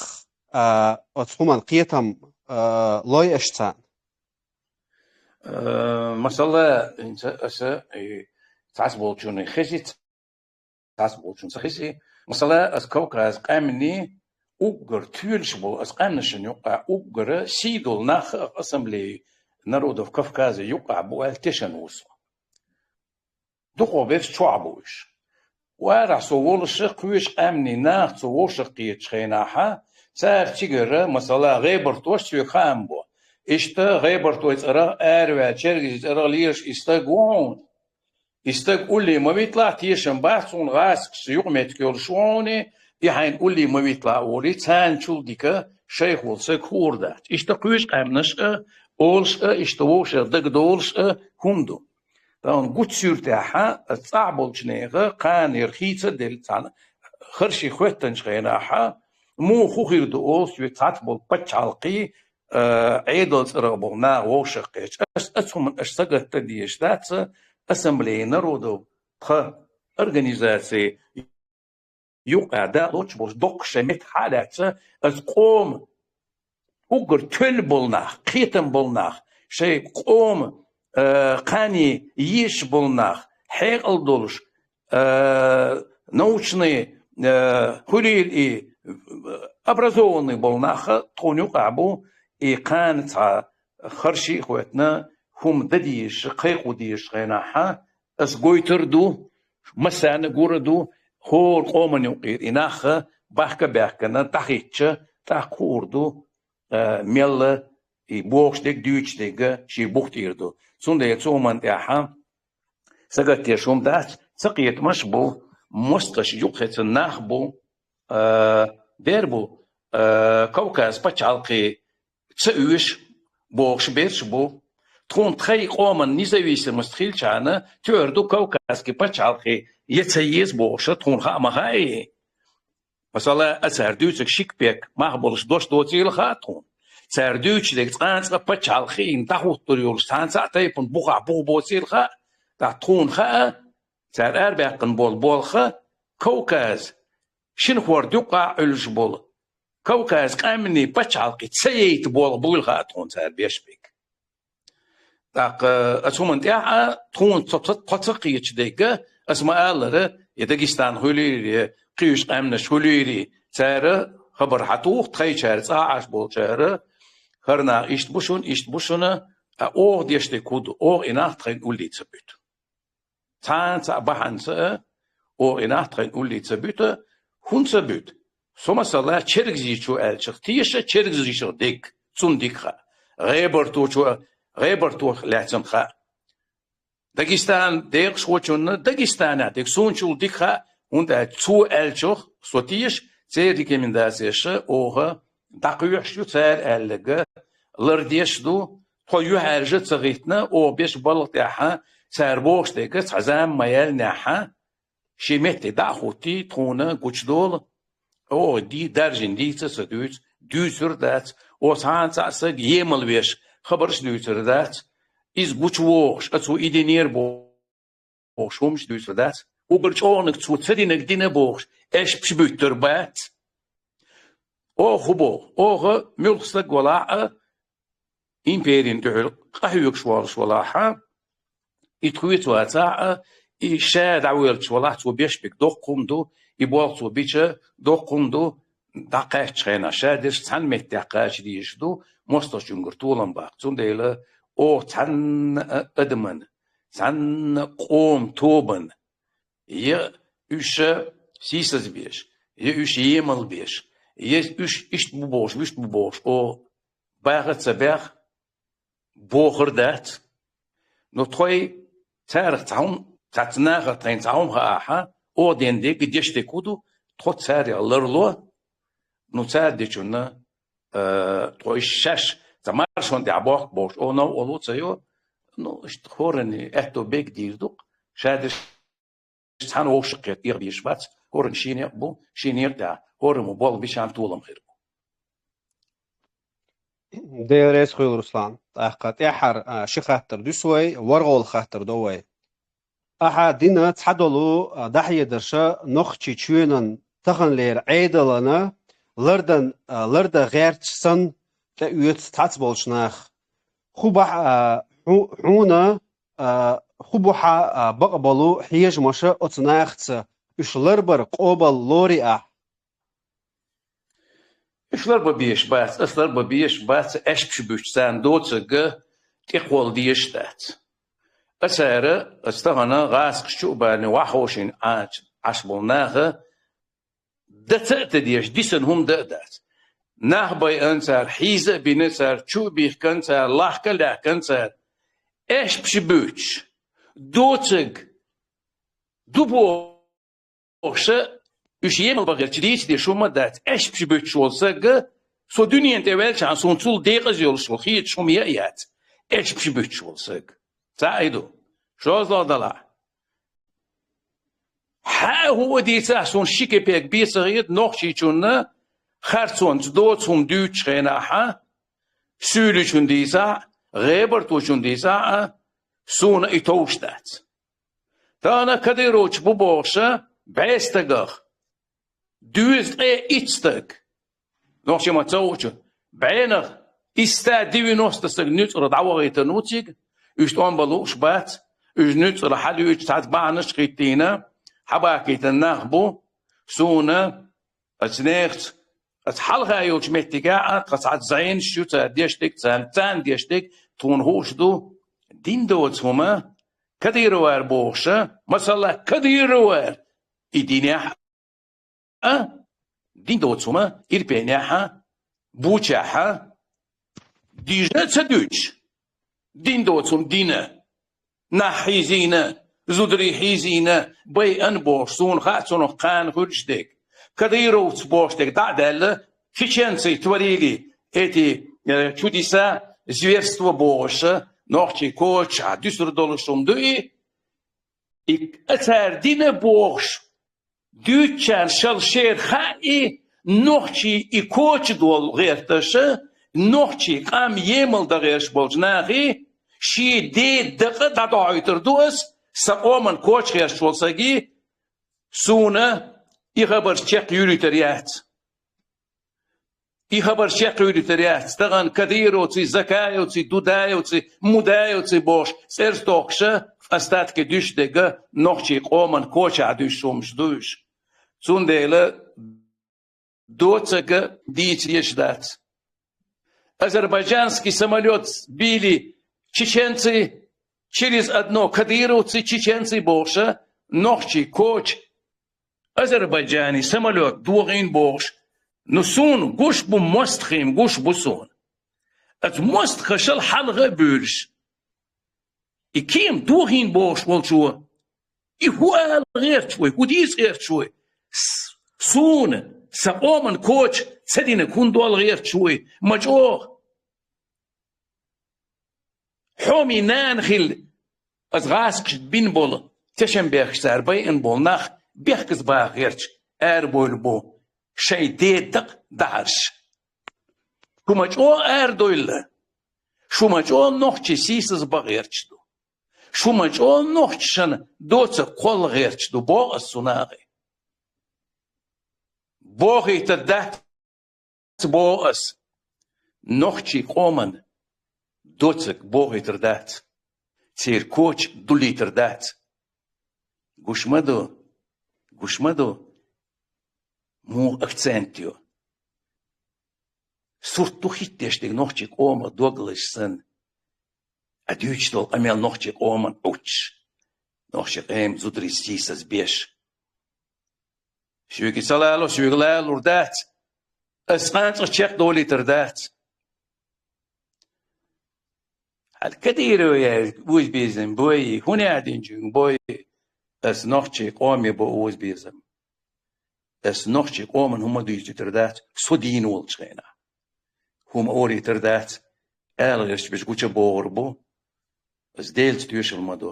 а, оцу хӀуманна кхетам, а, лой аш царна? Э, масала, хӀинца аса, и, цхьацболчунна хези, цхьацболчунна ца хези. Масала, аса Кавказ къаьмнийн уггар тоьлуш болу аса къаьмнашна юкъахь уггара сий долу нах а Ассамблея народов Кавказа юкъахь бу аьлла тешна ву со. Дукхах берш чохь бу уьш. Арахь со волуш а, кхечу къаьмнийн нах цо вовшах кхетачу хенахь, цара цигара, масала, гӀебартош соьга хаам бо. Иштта гӀебартойн цӀарах араваьлла, чергазийн цӀарах лелаш и стаг ву хьуна. И стаг улле ма витлахь, тешам бац хьуна, гӀазкхашца юкъаметтиг йолуш ву хьуна, и хьайна улле ма витлахь олий, царна чул дика шайх волу стаг хуур дац. Иштта кхечу къаьмнаш а, олуш а, иштта вовшех дагадолуш а хӀума ду. Тахана гуттара суьртехь а, аса цӀахь болчу нехан кхана яра хийца а делла, цхьана харший хоьттанчу хенахь а, муха хӀун хир ду олу соьца цхьацца болу пачхьалкхий, а, Ӏедал цӀарах болу наха вовшах кхетча. Ас, аса хӀуманна аш сагатта дезаш дац, Ассамблея народов тхан организаци юкъа дакъа лоцуш болуш доккхуш шайн меттахь а лаьцна, аса къома уггар тоьлла болу нах, кхетам болу нах, шайн къома, а, кхане езаш болу нах, хьекъал долуш, а, научный, а, хуьлийла и, а, образованный болу нах а тхуна юкъахь бу, и кхана цхьа харший а хоьттина, хӀума дан дезаш, кхайкхо дезаш хенахь а, аса гойтур а ду, массарна а гур а ду, хӀора къоман юкъера и нах а бахка а баьхкина, дӀахӀиттича, тӀаккха хуур ду, а, мелла и бохуш дерг, дуьйцуш дерг шен бух тӀера ду. Цундела цу хӀуманна тӀехь сагатдеш хӀума дац, ца кхетамаш бу, мостагӀаш юкъахецна нах бу, а, дер бу, а, Кавказ пачхьалкхе ца оьшу бохуш берш бу. Тхуна тхайн къоман независимость хилчахьана, туьар ду Кавказский пачхьалкхе я ца еза бохуш, тхуна хаа ма хаьий. Масала, а цара дуьйцург ши кепек мах болуш дош доцийла хаьа тхуна. Цара дуьйцуш дерг цкъа а цкъа пачхьалкх хиъна дӀахӀуттур йолуш цхьана цхьаъ тайпана бухахь буха боцийла хаьа, ткъа тхуна хаьа, цара арабаьккхина болу болх Кавказ, шина хӀорда юккъахь Ӏуьллуш болу Кавказ къаьмнийн пачхьалкхе ца яйта болх буйла хаьа тхуна цара беш берг. ТӀаккха оцу хӀуманна тӀехь а тхуна тхо, тхо, тхо ца кхеташ дерг, аса ма-аллара, я Дагестан хуьлийла, я кхечу къаьмнаш хуьлийла, цара хабар хьатуху, тхайчара цӀа а Ӏаш болчара, хӀара нах иштта бу шуна, иштта бу шуна, ткъа оха деш дерг хӀун ду, оха и нах тхайна улле ца буьту. Цхьана цхьа бахьанца а, оха и нах тхайна улле ца буьту, хӀунда ца буьту? Со, масала, чергазийчо аьллачух теша, чергазийчух дерг, цунна дика хаьа. ГӀебарточо, гӀебартох лаьцна хаьа. Дагестан декъашхочунна Дагестанехь дерг суначул дика хаьа, хӀунда аьлча цо аьллачух со теша, церан рекомендацеш оха дӀакхоьхьуш ю, цара аьлларг лардеш а ду, тхо юьхьӀаьржа а ца хӀиттина, оха беш балха тӀехь, цара бохуш дерг цхьа зама ма яьллинехь, шен метте дӀа а хӀуттий, тхуна гучудолу, оха ди-, даржийна дийца а ца дуьйцу, дуьйцур а дац, оха цхьана цхьаъ саг емал веш хабарш а дуьйцур дац, иза гучувогӀуш, а цо и динера бохуш хӀумаш а дуьйцур дац, уггар чӀогӀаниг цо ца динарг дина бохуш, эшпаш буьттур бац. Оха хӀун боху? Оха муьлхха стаг валахь а, империна дуьхьал къахьоьгуш волуш валахь а, и тхоьца вацахь а, и ша дӀавоьллуш валахь, цо беш берг доккха хӀума ду, и болх цо бича доккха хӀума ду, дӀакхаьччу хенахь ша дерш цхьана меттехь кхача дезаш ду, мостагӀчуьнгара толам баккха. Цундела оха цхьанна а адаман, цхьанна а къоман тобан, я уьш сийсаз беш, я уьш емал беш, я уьш иштта бу бохуш, вуьшта бу бохуш, оха баха а ца баьхна, бохур дац. Ну, тхой царах цхьа хӀума, цхьацца нахах тхайна цхьа хӀума хаахь, оха ден дерг, деш дерг хӀун ду, тхо царех ларло, ну, цара дечунна, э, тхо иштта шаьш цхьа маршонна тӀехь бохку бохуш, оха новкъарло ца йо, ну, иштта хӀоранна аьтто бега дийр ду-кх, ша дерш цхьана вовшахкхетта эгӀабезаш бац, хӀоранна шен некъ бу, шен некъа тӀехь хӀораммо болх бича толам хир бу. Дела реза хуьлда, Руслан. ТӀаккха тӀаьххьара, а, ши хаттар дуьсу вай, ворхӀалгӀа хаттар до вай. Ахьа дина цхьадолу, а, дӀахьедарш Нохчийчоьнан таханлера Ӏедална лардан, а, лардан гӀерташ санна тӀеоьцу цхьацца болчу наха. ХӀун бахь-, а, хьу-, хьуна, а, хӀун бу хьан, а, бакъболу хьежамаш оцу нахаца, уьш ларбар къобал лорий ахь? Уьш ларбан безаш бац, ас ларбан безаш бац, эшпаш буьтуш царна доцург тӀекхолла дезаш дац. Аса цара, аса тахана гӀазкхаша чу а баьлла, ваха ховшийна Ӏа-, Ӏаш болу наха, дан ца а ца дезаш, дисина хӀума дан а дац. Нах байъина цара, хьийза а бина цара, чу а бихкина цара, лахка а лаьхкина цара, эшпаш буьтуш, доцург ду бохуш, уьш емал бан хилча дийца дезаш хӀума а дац, эшпаш буьтуш волу саг, со дуьненан тӀе ваьлчахьана суна цул декъаза йолуш волу хеташ хӀума ян а яц, эшпаш буьтуш волу саг. Цхьаъ и ду. ШозлагӀа далахь. Хьан а хӀуъа дийцахь, суна ши кепек бен ца хета, Нохчийчунна харцонца доцу хӀума дуьйцучу хенахь, суьйличун дийцахь, гӀебарточун дийцахь а, суна и товш дац. Тахана кадыровцаш бу бохуш, бӀе стагах дезткъе итт стаг, нохчийн маттахь ца хуучу, бӀенах исс сто девяносто стаг нуьцкъала дӀавахийтина ву цига, уьш тӀом бан лууш бац, уьш нуьцкъала хьалуьйчу цхьацца бахьанаш а хӀиттийна, хьабахийтина нах бу, суна, аса нехаца, аса хьалха йолчу меттигехь а, тхан цхьацца зӀенаш ю, цара деш дерг, царна, царна деш дерг, тхуна хууш ду, дин доцу хӀума, кадыровар бохуш, масала, кадыровар, и динехь а, дин доцу хӀума Ирпенехь а, Бучехь а, дийша а ца дуьйцуш, дин доцун дина, нах хьийзийна, зударий хьийзийна, байъан бохуш, суна хаьа цунах кхана хуьлуш дерг. Кадыровцы бохуш дерг дӀа а даьлла, чеченцы творили эти, э, чудеса, зверство бохуш, нохчий коча дуьсур долуш хӀума ду и. И а цара дина бохуш, дуьйцучарна шал шера хаьа и, нохчий и коча долу гӀерташ, нохчий къам емал дан гӀерташ болчу нахе, шен ден дакъа дӀадохьуьйтур ду ас, сан къоман коча гӀерташ волу саги, суна и хабарш чекхйуьйлуьйтур яц. И хабар чекхуьйлуьйтур яц, тахана Кадыровцы, Закаевцы, Дудаевцы, Мудаевцы бохуш цӀерца тохкуша, остатки дуьсуш дерг нохчий къоман коча дуьсуш хӀумаш ду уьш. Цундела доцург дийца еш дац. Азербайджанский самолёт сбили чеченцы, через одно кадыровцы, чеченцы бохуша, нохчий коча Азербайджани самолёт дохийна бохуш, ну, суна гуш бу мостагӀийн, гуш бу суна. Аса мостагӀашал хьалха а буьйлуш. И кема дохийна бохуш волчо, и хӀун ала гӀерташ вуй, хӀун дийца гӀерташ вуй? С-, суна, сан къоман коча ца динарг хӀунда ола гӀерташ вуй? Ма чӀогӀа. Хьоме нана хилла, аса гӀазкхашна бина болу, тешнабехкаш цара байина болу нах бехказа баха гӀерташ арабевлла бу шайн ден дакъа дахьарш. Шу ма чӀогӀа арадевлла, шу ма чӀогӀа нохчий сийсазбан гӀерташ ду. Шу ма чӀогӀа нохчашна доцург кхолла гӀерташ ду, боху аса цу нахе. Бохуьйтур дац боху ас, нохчий къоман доцург бохуьйтур дац, церан коча дулийтур дац. Гуш ма ду, гуш ма ду, муха акцент ю. Сурт ду хӀиттадеш дерг нохчий къомах догалаш санна, а дуьйцуш долу къамел нохчий къоман Ӏуттуш, нохчий къеман зударий сийсазбеш. Шуьга ца лало, шуьга лалур дац. Ас кхана цкъа чекхдолуьйтур дац. Хьан Кадырове узбезам бой, хӀун а динчуьнга бой, ас нохчий къоме бо узбезам. Ас нохчий къоман хӀума дуьйцуьйтур дац, со дийна волчу хенахь. ХӀума оруьйтур дац, ала гӀерташ берш гуча богӀур бу. Ас Делаца тоьшалла ма до.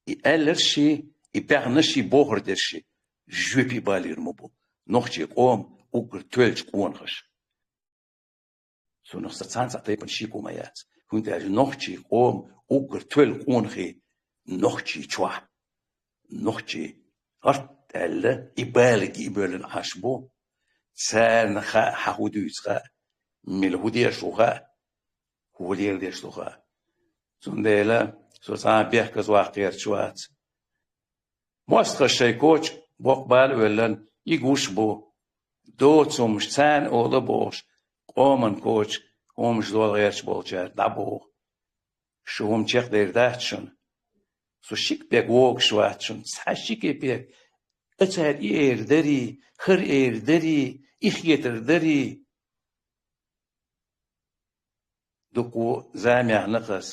И аьлларш ши, и баьхнарш ши, бохур дерш ши, жоьпе балийр ма бу. Нохчий къоман уггар тоьллачу къонахаша. Цунах сан цхьана цхьа тайпана шеко ма яц. ХӀунда аьлча нохчий къоман уггар тоьлла къонахий нохчий чохь, нохчий гӀарт аьлла, и балиг и боьллина Ӏаш бу. Царна хаьа, хьан хӀун дуьйцу хаьа, мила хӀун деш ву хаьа, хӀун леладеш ду хаьа. Цундела со цхьа а бехказа ваккха гӀерташ вац. МостагӀаша шайн коча боккха бала а велларна, и гуш бу. Доцу хӀумаш царна ола бохуш, къоман коча хӀумаш дола гӀерташ болчара дӀабоху. Шу хӀума чекхдер дац шуна. Со ши кепек вогуш вац шуна, цхьа ши кепек. Ацара и эр дарий, хӀара эр дарий, и хетар дарий. Дукха замехь нахас.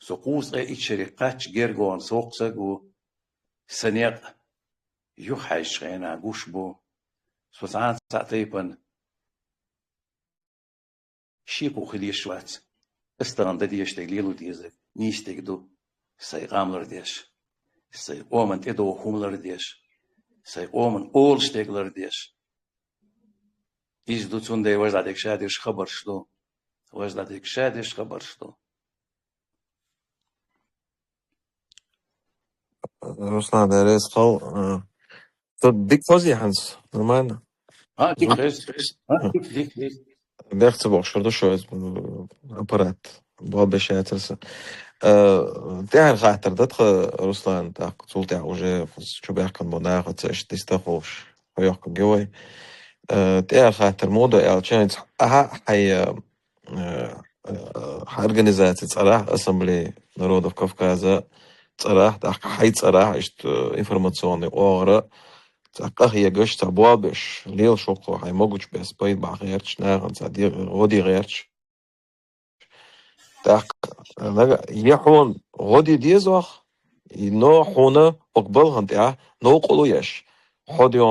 Со кхузткъе итт шаре кхаччалц гергонца воккха саг ву. Сан некъ юхахьаьжчу хенахь гуш бу. Со цхьана цхьа тайпана шеко хила йиш вац. Ас тахана дан дезаш дерг лело дезарг нийса дерг ду. Сайн къам лардеш, сайн къоман тӀедогӀу хӀума лардеш, сайн къоман олуш дерг лардеш. Иза ду, цундела важа дӀадерг ша дерш хабарш ду. Важа дӀадерг ша дерш хабарш ду. Руслан, да, реза хила. Э, со дика хозий хьанца? Нормально? А, дика хеза. А, дика, дика, дика. Бехк ца бохуш хир ду шо, э, аппарат. Болх беш яцара сан. Э, тӀаьхьара хаттар дан тхан, Руслан, тӀаккха цул тӀаьхьа уже чубаьхкина бу наха ца иштта диста ховш. Хьо йоккхур ю вай. Э, тӀаьхьара хаттар муха ду аьлча, хӀинца ахьа хьайн, э, э, хьан организаци цӀарахь, Ассамблея народов Кавказа цӀарахь, тӀаккха хьайн цӀарахь, иштта, э, информационный оагӀора, цхьа къахьегаш, цхьа болх беш, лела шух хьайн могучу бес пайда бахьа гӀерташ, нахана цхьа де-, гӀо де гӀерташ. ТӀаккха, нага, е хьона гӀо де дезох, и но хьона окх балгӀан тӀехь новкъарло еш. Хьо де, э,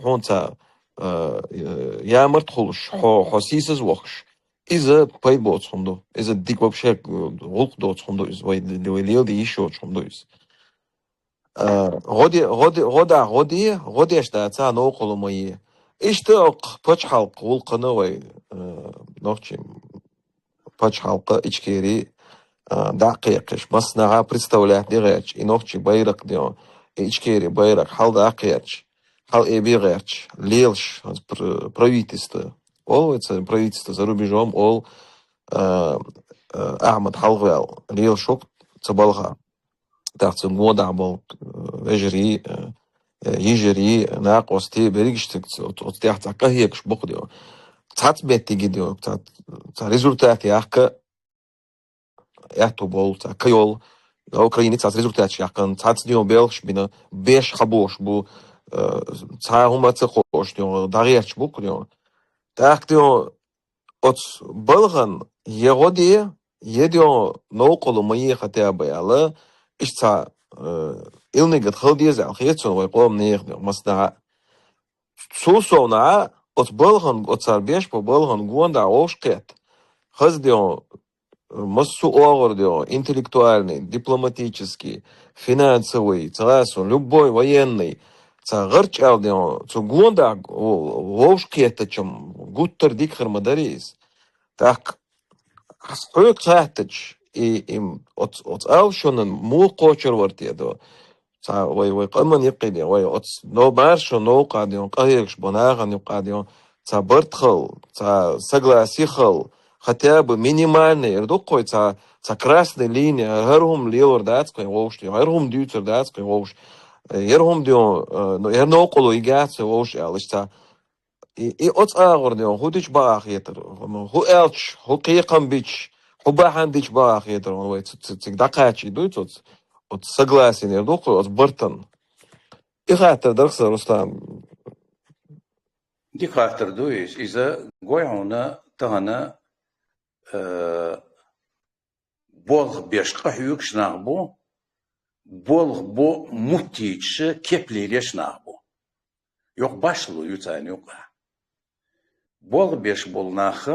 хьона цхьа, э, ямарт хулаш, хьо, хьо сийсаз вохаш. Иза пайда боцу хӀума ду. Иза дика вообще, э, гӀуллакх доцу хӀума ду иза. Вай, вай леладе йиш йоцу хӀума ду иза. Э, гӀо де, гӀо де, гӀо да, гӀо де, гӀо деш дац, а новкъарло ма е. Иштта окх пачхьалкх гӀуллакхана вай, э, нохчий пачхьалкх Ичкери, а, дӀакхайкхаш, массанхьа представлять де гӀерташ, и нохчий байракх де, и Ичкери байракх хьал дӀакхаьчча, хьал эбе гӀерташ, лелаш, пр-, правительство. Олу вай ца правительство за рубежом, олу, а, а, Ахьмад хьалхаваьлла, лелаш ву ца балха. ТӀаккха цуьнан гонахь болу, э, вежарий, э, э, йижарий, накъостий, берригаш цига ц-, оцу, оцу тӀехь цхьа къахьегаш бу-кх де. Цхьацца меттиге де, цхьа, цхьа результат яккха аьтту болу, цхьа ка йолу. Украине цхьацца результаташ яьккхина, цхьацца де белхаш бина, беш хьабош бу, э, цхьа хӀума ца кхоош де, дӀагӀерташ бу-кх де. ТӀаккха де оцу балгӀан е гӀо де, е де новкъарло ма е хотя бы аьлла, иштта цхьа, э, илнигат хила деза аьлла хета суна вай къоман нехан де, массанхьа. Цул совнахьа оцу балгӀан, оцара беш бу балгӀан гонахь вовшахкхетта. Хаза де, массо а оагӀор де, интеллектуальный, дипломатический, финансовый, ца гӀасун, любой военный, ца гӀарчӀ аьлла де, цу гонахь в-, вовшахкхеттачун гуттар а дика хир ма дарий иза. ТӀаккха хьоьга хаьттича, и, и оц-, оцу алашонан муха кхочур вара те до? Цхьа вай, вай къаман юккъе де, вай оцу но-, маршо новкъа де, къахьегаш бу нахана юккъа де, цхьа барт хила, цхьа согласие хила, хотя бы минимальный, эр ду-кх вай, цхьа, цхьа красный линия, хӀара хӀума лелор дац-кх вай вовшашна, хӀара хӀума дуьйцур дац-кх вай вовшашна, хӀара хӀума де, э, ну, хӀара новкъарло йигахь вай вовшашна аьлла, иштта цхьа И, и оцу агӀор де, хӀун дича бакъахьа хетар, хӀун аьлча, хӀун кхайкхам бича, хӀун бахьана дича бакъахьа хетар, хӀун вай ц-, ц-, цига дӀакхачий дуй цо, оцу согласиенера ду-кх, оцу бартан. И хаттар дара-кх сан, Руслан. Дика хаттар ду иза. Иза гой хьуна тахана, э, болх беш къахьоьгуш нах бу, болх бу муттийча кеп лелеш нах бу. Йоккха башхало ю царна юкъахь. Болх беш болу нах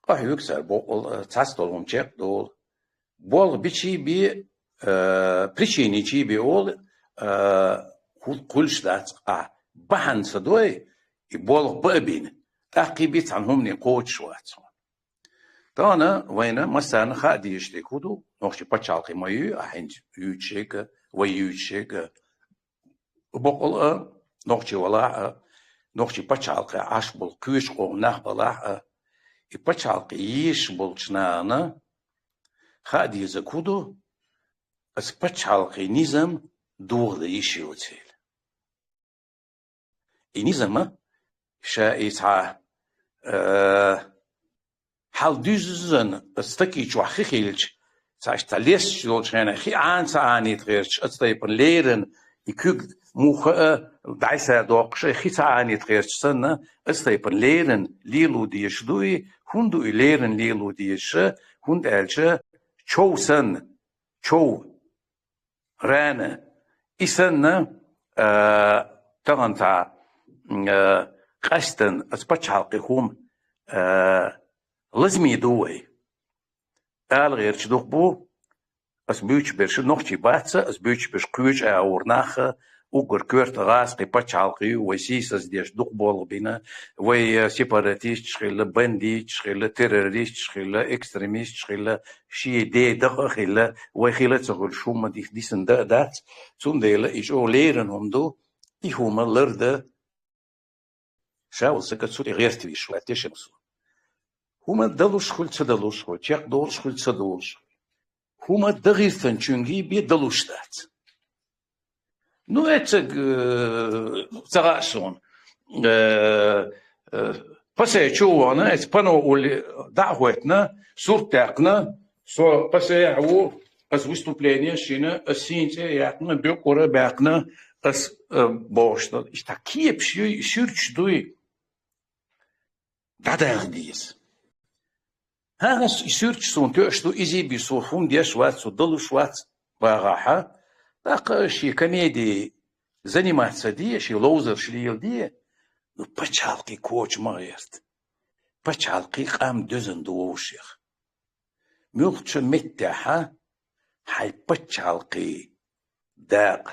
къахьоьгу цара боккъал, цхьацца долу хӀума чекхдолу. Болх бичий бен, э, причиничий бен олу, э, хӀу-, хуьлуш дац. Ахь бахьана ца дой, и болх бан а бина, тӀаккхий бен цхьана хӀумане кхочуш вац хьуна. Тахана вайна массарна хаа дезаш дерг хӀун ду, нохчийн пачхьалкх ма ю, ахь хӀинца юьйцуш ерг а, вай юьйцуш ерг а, боккъал а, нохчи валахь а, нохчийн пачхьалкхехь Ӏаш болу кхечу къоман нах балахь а, и пачхьалкх езаш болчу нахана хаа дезарг хӀун ду, аса пачхьалкхийн низам дохадан йиш йоцийла. И низам а ша и цхьа, э, хьал дуьззина аса стаги чохь хи хилча, цхьа иштта лесташ йолчу хенахь хи Ӏана ца Ӏанийта гӀерташ, аса тайпана леррина и куьг муха а дӀасадоккхуш, и хи ца Ӏанийта гӀерташ санна, аса тайпана леррина лело дезаш ду и, хӀунда ду и леррина лело дезаш, хӀунда аьлча чов санна, чов, рана. И санна, а, тахана цхьа, а, къаьстина аса пачхьалкхе хӀума, а, лазаме ду вай. Ала гӀерташ дукха бу, аса буьйцуш берш нохчий бац, аса буьйцуш берш кхечу агӀор нах а, уггар коьрта гӀазкхи пачхьалкх ю, вай сийсаздеш дукха болх бина, вай, э, сепаратисташ хилла, бандиташ хилла, террористаш хилла, экстремисташ хилла, шен ден дакъа а хилла, вай хила а ца хуьлуш хӀумма дис-, дисина дан а дац. Цундела и чӀогӀа леррина хӀума ду, и хӀума лардан ша волу сага цу тӀе гӀертавеш вац, тешам со. ХӀума далуш хуьлу, ца далуш хуьлу, чекхдолуш хуьлу, ца долуш хуьлу. ХӀума дан гӀиртинчуьнга бен далуш дац. Ну, эццаг, э, ца хаьа суна. Э, э, пассе чу а вахана, эца пано улли дӀа а хӀоьттина, сурт даьккхина, со пассехь а ву, аса выступление а йина, аса сийна цӀе а яьккхина, буьркӀур а баьккхина, аса, э, бохуш ду. Иштта кепаш юй, суьрташ дуй. ДӀадаха деза. ХӀанз и суьрташ суна тоьаш ду, изий-бий со хӀума деш вац, со далуш вац, багӀахьа. ТӀаккха шен комеди заниматься де, шен ловзарш леладе, ну, пачхьалкхе коча ма гӀерта. Пачхьалкхе къам доьзна ду вовшех. Муьлххача меттехьа хьай пачхьалкхе дакъа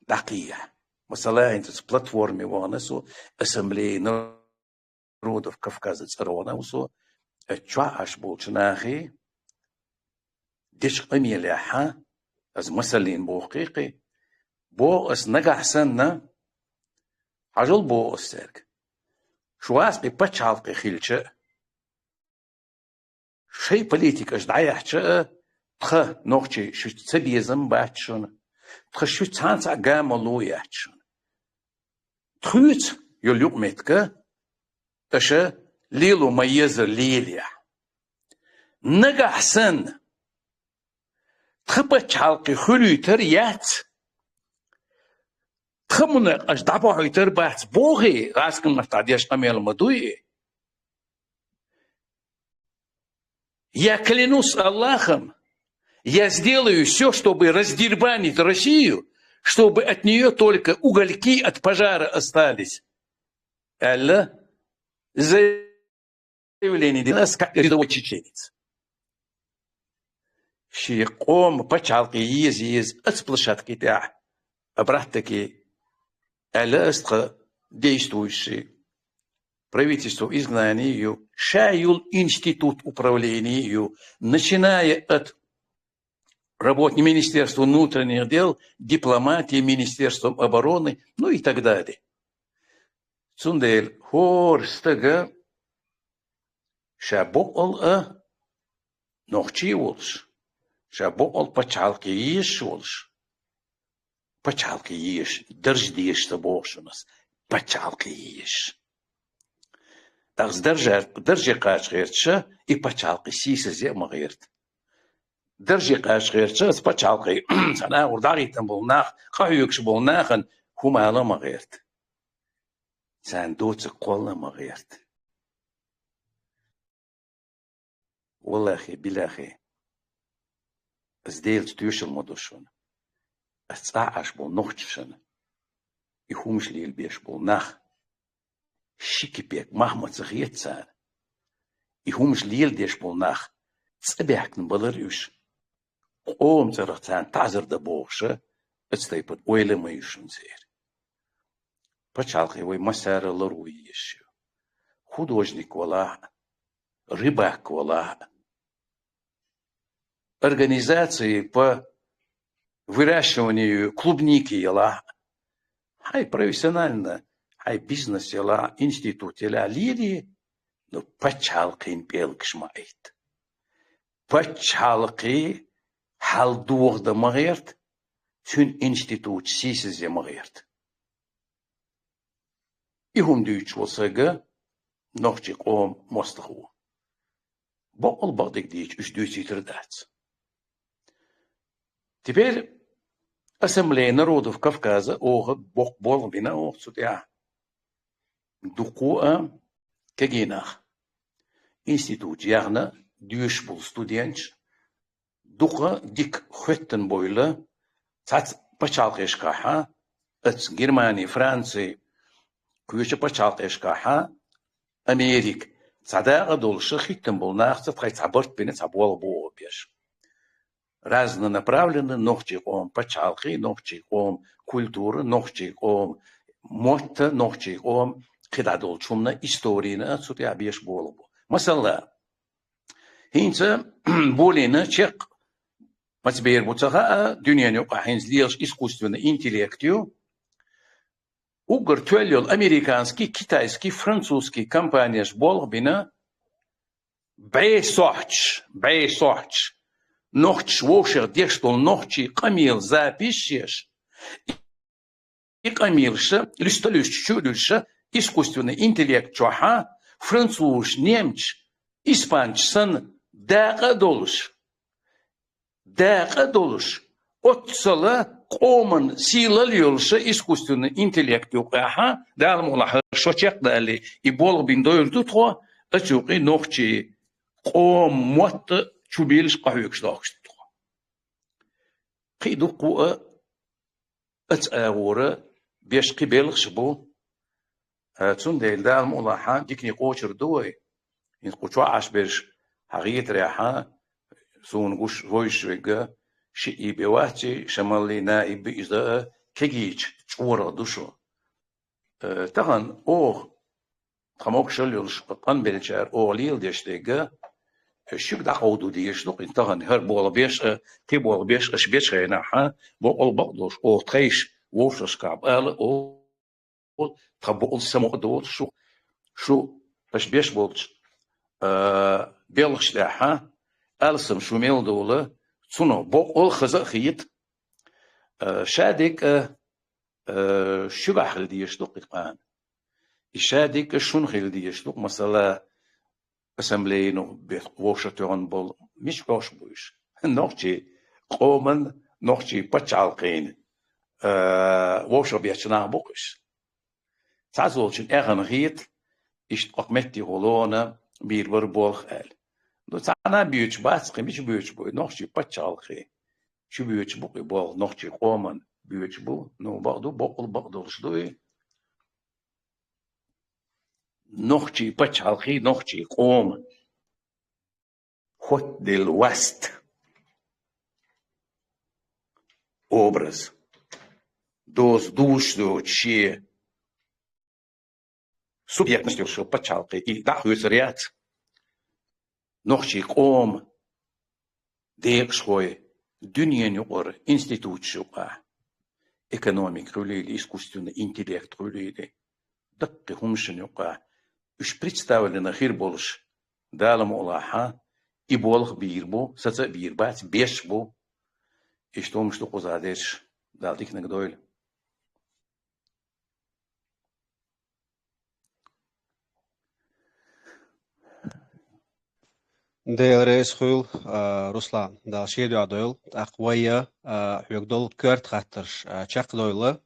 дӀакхехьа. Масала, хӀинца платформе вахана со, ассамблея народов Кавказа цӀерагӀа вахана со, чохь Ӏаш болчу нахе дечу къамелехьа, аса масаллин боху кхайкхий, боху аса нагахь санна, хьажал боху аса цаьрга. Шу вац кхин пачхьалкхе хилча а, шайн политикаш дӀаяьхьча а, тхан нохчий шуьца ца безам бац шуна, тхан шуьца цхьана цхьа гамалло яц шуна. Тхоьца йолу юкъаметтиг аша лело ма-еззара лелаяхь. Нагахь санна, тхан пачхьалкхе хуьлуьйтур яц, тхан мунакъаш дӀабохьуьйтур бац бохий, гӀазкхийн маттахь деш къамел ма дуй и. Я клянусь Аллахом, я сделаю всё, чтобы раздербанить Россию, чтобы от неё только угольки от пожара остались. Аьлла, заявление дина ас как рядовой чеченец. Шен къоман пачхьалкхе еза-еза аца площадке тӀехь, обрат-таки, аьлла ас тхан действующий. Правительство изгнания ю, ша йолу институт управления ю, начиная от работни-, Министерства внутренних дел, дипломатии, Министерством обороны, ну и так далее. Цундела хӀора стага ша боккъал а нохчий волуш, ша боккъал пачхьалкхе езаш волуш, пачхьалкхе езаш, дарж дезаш ца боху шуна ас, пачхьалкхе езаш. Ас даржа-, дарже кхача гӀерташа, и пачхьалкхе сийсазе а ма гӀерта. Дарже кхача гӀерташа, ас пачхьалкхе сан агӀор дӀахӀиттина болу нах, къахьоьгуш болу нахана хӀума ала а ма гӀерта. Царна доцург кхолла а ма гӀерта. Валлахи, биллахи, ас Делаца тоьшалла ма до шуна. Ас цӀахь Ӏаш болу нохчашна, и хӀумаш лелабеш болу нах, ши кепек мах ма ца хета царна. И хӀумаш леладеш болу нах цӀа баьхкина балар уьш. Къоман цӀарах царна таӀзар дан бохуша, оцу тайпана ойла а ма ю шуна церан. Пачхьалкхе вай массара а ларво езаш ю. Художник валахь а, рыбак валахь а, организации по выращиванию клубники ялахь а, хьайн профессионально, хьайн бизнес ялахь а, институт ялахь а лелае, но пачхьалкхийн пӀелгаш ма Ӏайтта. Пачхьалкхе хьал дохадан ма гӀерта, цуьнан институташ сийсазе ма гӀерта. И хӀума дуьйцуш волу сага нохчийн къоман мостагӀа ву. Бакъал бакъдерг дийцича, уьш дуьйцуьйтур дац. Теперь Ассамблея народов Кавказа оха боккха болх бина оха цу тӀехь. Дуккха а кегий нах, институт яхна доьшуш болу студенташ, дукха дика хоьттина бовла, цхьацца пачхьалкхешкахьа, оцу Германи, Франци, кхечу пачхьалкхешкахьа, Америка, цхьа дакъа долуша хӀиттина болу нахаца тхайн цхьа барт бина, цхьа болх бу оха беш. Разнонаправленно нохчийн къоман пачхьалкхе, нохчийн къоман культура, нохчийн къоман мотт, нохчийн къоман кхидӀа долчу хӀуманна историна а цу тӀехь беш болу бу. Масала, хӀинца болийна чекх маца бер бу ца хаьа, дуьненан юкъахь хӀинца лелаш искусственный интеллект ю. Уггар тоьлла йолу американский, китайский, французский компанеш болх бина, бӀе сохьташ, бӀе сохьташ, нохчаш вовшех деш долу нохчийн къамелан записаш еш, и къамелаш луьста-луьстуш, чу а луьстуш, искусственный интеллект чохьа французаш, немцаш, испанцаш санна дакъа а долуш, дакъа а долуш, оццала къоман сийлалла йолуша искусственный интеллект юкъахьа, Дала мукъ лахь, шо чекхдалале, и болх бина дойр ду тхо, оцу юкъе нохчийн къоман мотт чубийлаш къахьоьгуш дохкаш ду тхо. Кхин а дуккха а аца агӀора беш кхин белхаш бу. Э, цундела Дала мукъ лахь, дикане кхочур ду вай. ХӀинца кху чохь Ӏаш берш хьан гӀетарехь, суна гуш вевзаш верг, шиъ бен вац и, Шамалан наиб иза а, кегийча чӀорагӀа ду шу. Э, тахана оха, тхан могушалла йолуш къанбеллачара оха леладеш дерг, э, шуьга дӀакховдо дезаш ду-кх, тахана хӀара болх беш а, кхин болх беш а аша бечу хенахь, боккъал а бакъдолуш оха тхайша вовшашкахь ала, оха тхан боккъал самукъа доцу шу, шу аша беш болчу, а, белхаш тӀехь, алсам шу мел долу, цунах боккъал а хаза а хета. А, ша дерг а, а, шуьгахь хила дезаш ду-кх и къана. И ша дерг а шуна хила дезаш ду-кх, масала, ассамблейно бе-, вовшах тоьхна болу мича хьош бу уьш? Нохчийн къоман, нохчийн пачхьалкхийн, а, вовшах бетташ нах бу-кх уьш. Цхьазволчун эхна хета, иштта кху меттехула бийр бара болх аьлла. Ну, цхьанна а боьдуш бац, кхин мича боьдуш бу, нохчийн пачхьалкхе чу боьдуш бу-кх и болх, нохчийн къоман боьдуш бу, ну, бакъ ду, боккъал а бакъдолуш ду и. Нохчийн пачхьалкхе, нохчийн къоман хӀоттаделла васт, образ, доза дузуш доцу шен субъектность йолуш пачхьалкхе и дӀа а хоьцур яц. Нохчийн къоман декъашхой дуьненан юкъара институташ юкъахь, экономика хуьлийла, искусственный интеллект хуьлийла, даккхий хӀуманашна юкъахь уьш представлено хир болуш, Дала мукъ лахь, и болх бийр бу, саца а бийр бац, беш бу. Иштта хӀуманаш ду кхузахь дерш, Дала диканиг дойла. Дела реза хуьлда, а, Руслан, Дала шен дуьхьа дойла. ТӀаккха вай, а, хьоьга долу коьрта хаттарш, а, чекхдойла.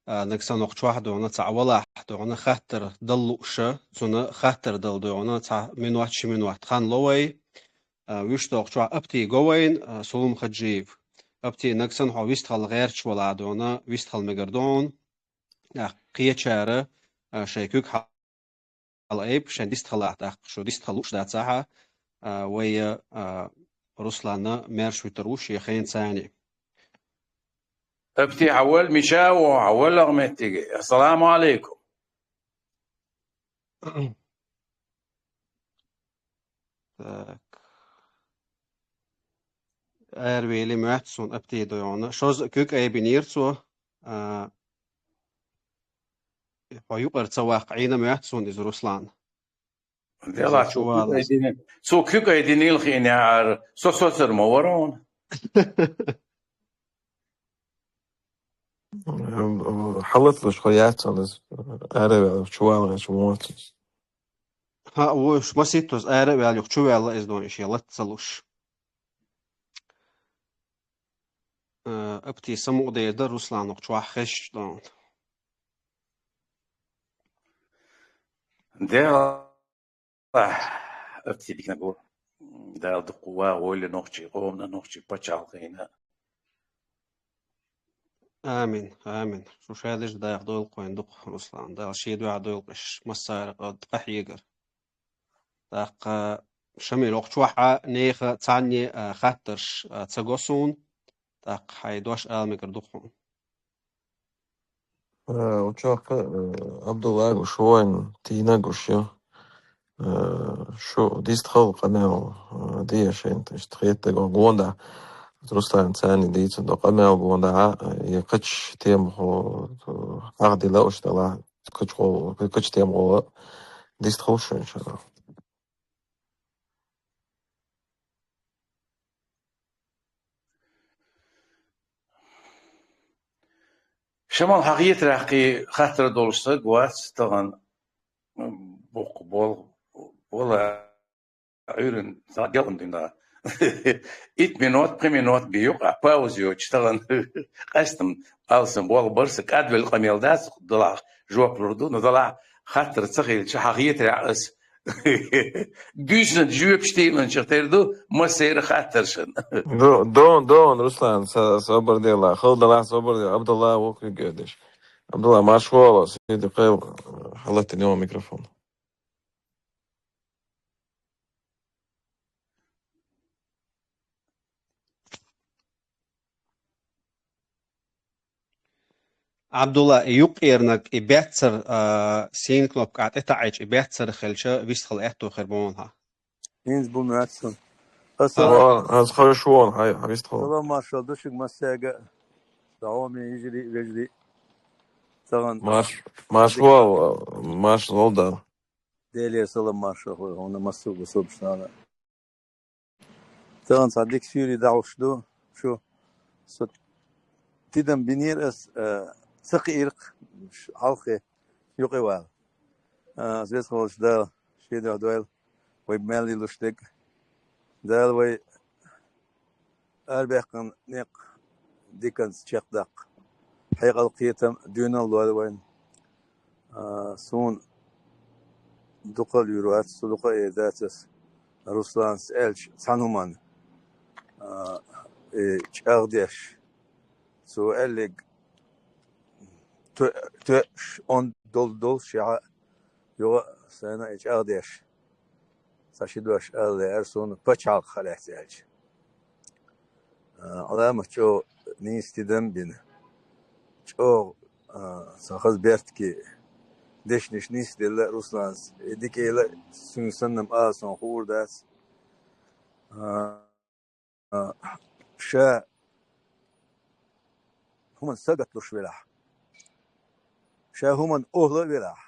А, нагахь санна хӀокху чохь а дуьйна, цхьа валахь а дуьйна, хаттар дала лууш, цунна хаттар дала дуьйна, цхьа минот, ши минот хан ло вай. А, вуьшта хӀокху чохь апти го вайна, а, Сулум-Хаджиев. Апти, нагахь санна хьо вистхила гӀерташ валахь а дуьйна, вистхила мегар ду хьуна. ТӀаккха кхечара, а, шайн куьг хьала айба, шайн дистхилахь тӀаккха, шу дистхила лууш дацахь а, а, вай, а, Русланна маьрша вуьтур ву шен хенца а. Апти, хьан вала, мича ву хьо, хьан вала меттиге? Ассаламу алейкум. Так. Аравели моьтту суна апти дуьйна. Шозза куьг айбинера цо. А, хьо юкъара ца ваккха Ӏийна моьтту суна иза, Руслан. Делахь, цо куьг айдинийла хиъна яра, со соцур ма вара хьуна. Хьалатлуш хьо яц хьуна иза, араваьлла чу вала гӀерташ ма вац иза. ХӀаъ, ву, уьш маситтаза ара а ваьлла, юха чу ваьлла иза дуьйна, шен латта ца луш. Э, апти, самукъадер дара Руслан хӀокху чохь хезча дуьйна. Делахь, апти, диканиг ду. Дала дукха вагӀойла нохчийн къомана, нохчийн пачхьалкхана. Амин, амин. Шу шадерш даха дойла кхойн дукха, Руслан. Дала шен дуьхьа дойла кхуьш массара а къа-, къахьегар. ТӀаккха, Шамил, хӀокху чохь а нехан цхьанне а хаттарш, а, ца го суна. ТӀаккха хьайн дош ала мегар ду хьуна. Э, учохка, э, Абдулла гуш ву вайн, Тина гуш ю. Э, шу дистхила къамел, э, дешин, то есть хетта го гонда. Руслан царни дийца до къамел гонда, э, я кач тем хо, э, ах дила уж дала, кач хо, кач тем хо, дистхила шу, иншаллах. Шамал, хьан хетарехь кхин хаттар долуш стаг вац тахана, боккха болх, вала Ӏуьйранна, сан делкъан дина. Итт минот, пхи минот бен юкъахь пауза йоцуш тахана къаьстина алсам болх бара сан, кӀадвелла къамел дац, далахь жоп лур ду, но далахь хаттар ца хилча, хьан хетарехь ас Дуьйцуш жоьпаш тӀеланчух тера ду массеран хаттаршна. Дон, дон, Руслан, собар де, хала далахь, собар де, Абдулла вокхуьг а деш. Абдулла, марш вала, сиди кхел, хьалаттина микрофон. Абдулла, и юккъернаг, и баьццара, а, син кнопка тӀе таӀийча, и баьццара хилча, вистхила аьтто хир бу хьуна. ХӀинца бу моьтту суна. Аса, аса хорошо вон, хьай, хьай вистхила. Салам маршал ду шуьга массаьга. Дауми йижри, вежри. Тахана марш, марш вал, марш лолда. Деле салам маршал хьуна массугу субсана. Тахана цхьа дика суьйре дӀахьуш ду шу. Со тидам бинера ас, а, ца кхиира-кх хьалххе юкъе вала. А, Веза волчу Дала шен дуьхьа дойла вай мел лелош дерг. Дала вай арабаьккхина некъ диканца чекхдаккха. Хьекъал, кхетам, доьналла лойла вайна. А, суна дукха а луьйр вац, со дукха а эр дац ас Русланца аьлча цхьана хӀуманна, а, и чӀагӀдеш. Цо аьлларг то-, тоьаш онда долу, долуш яхьа, юха а сайна и чӀагӀдеш. Цхьа ши дош ала лаьара суна пачхьалкх хьалаьцна аьлча. А, Ӏаламат чӀогӀа нийса тидам бина. ЧӀогӀа, а, цхьа хаза бертке дешнаш нисделла Русланца. И дика эла, цуьнан санна-м ала суна хуур дац. А, а, ша хӀуманна сагатлуш велахь, ша хӀуманна охӀла а велахь,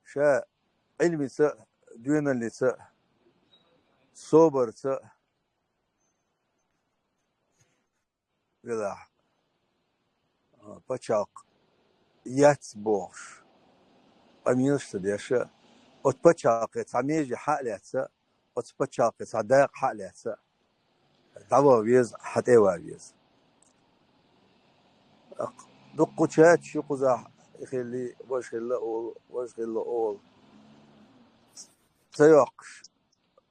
ша Ӏилмица а, доьналлица а, собарца а велахь, а, пачхьалкх яц бохуш, къамелаш ца деш а, оцу пачхьалкхе цхьа меже хьа а лаьцна, оцу пачхьалкхе цхьа дакъа хьа а лаьцна, дӀаваха веза, хьа тӀе а ван веза. Дуккха чача ю кхузахь, и хилли, важа хилла олу, важа хилла олу. Ца йоккхуш,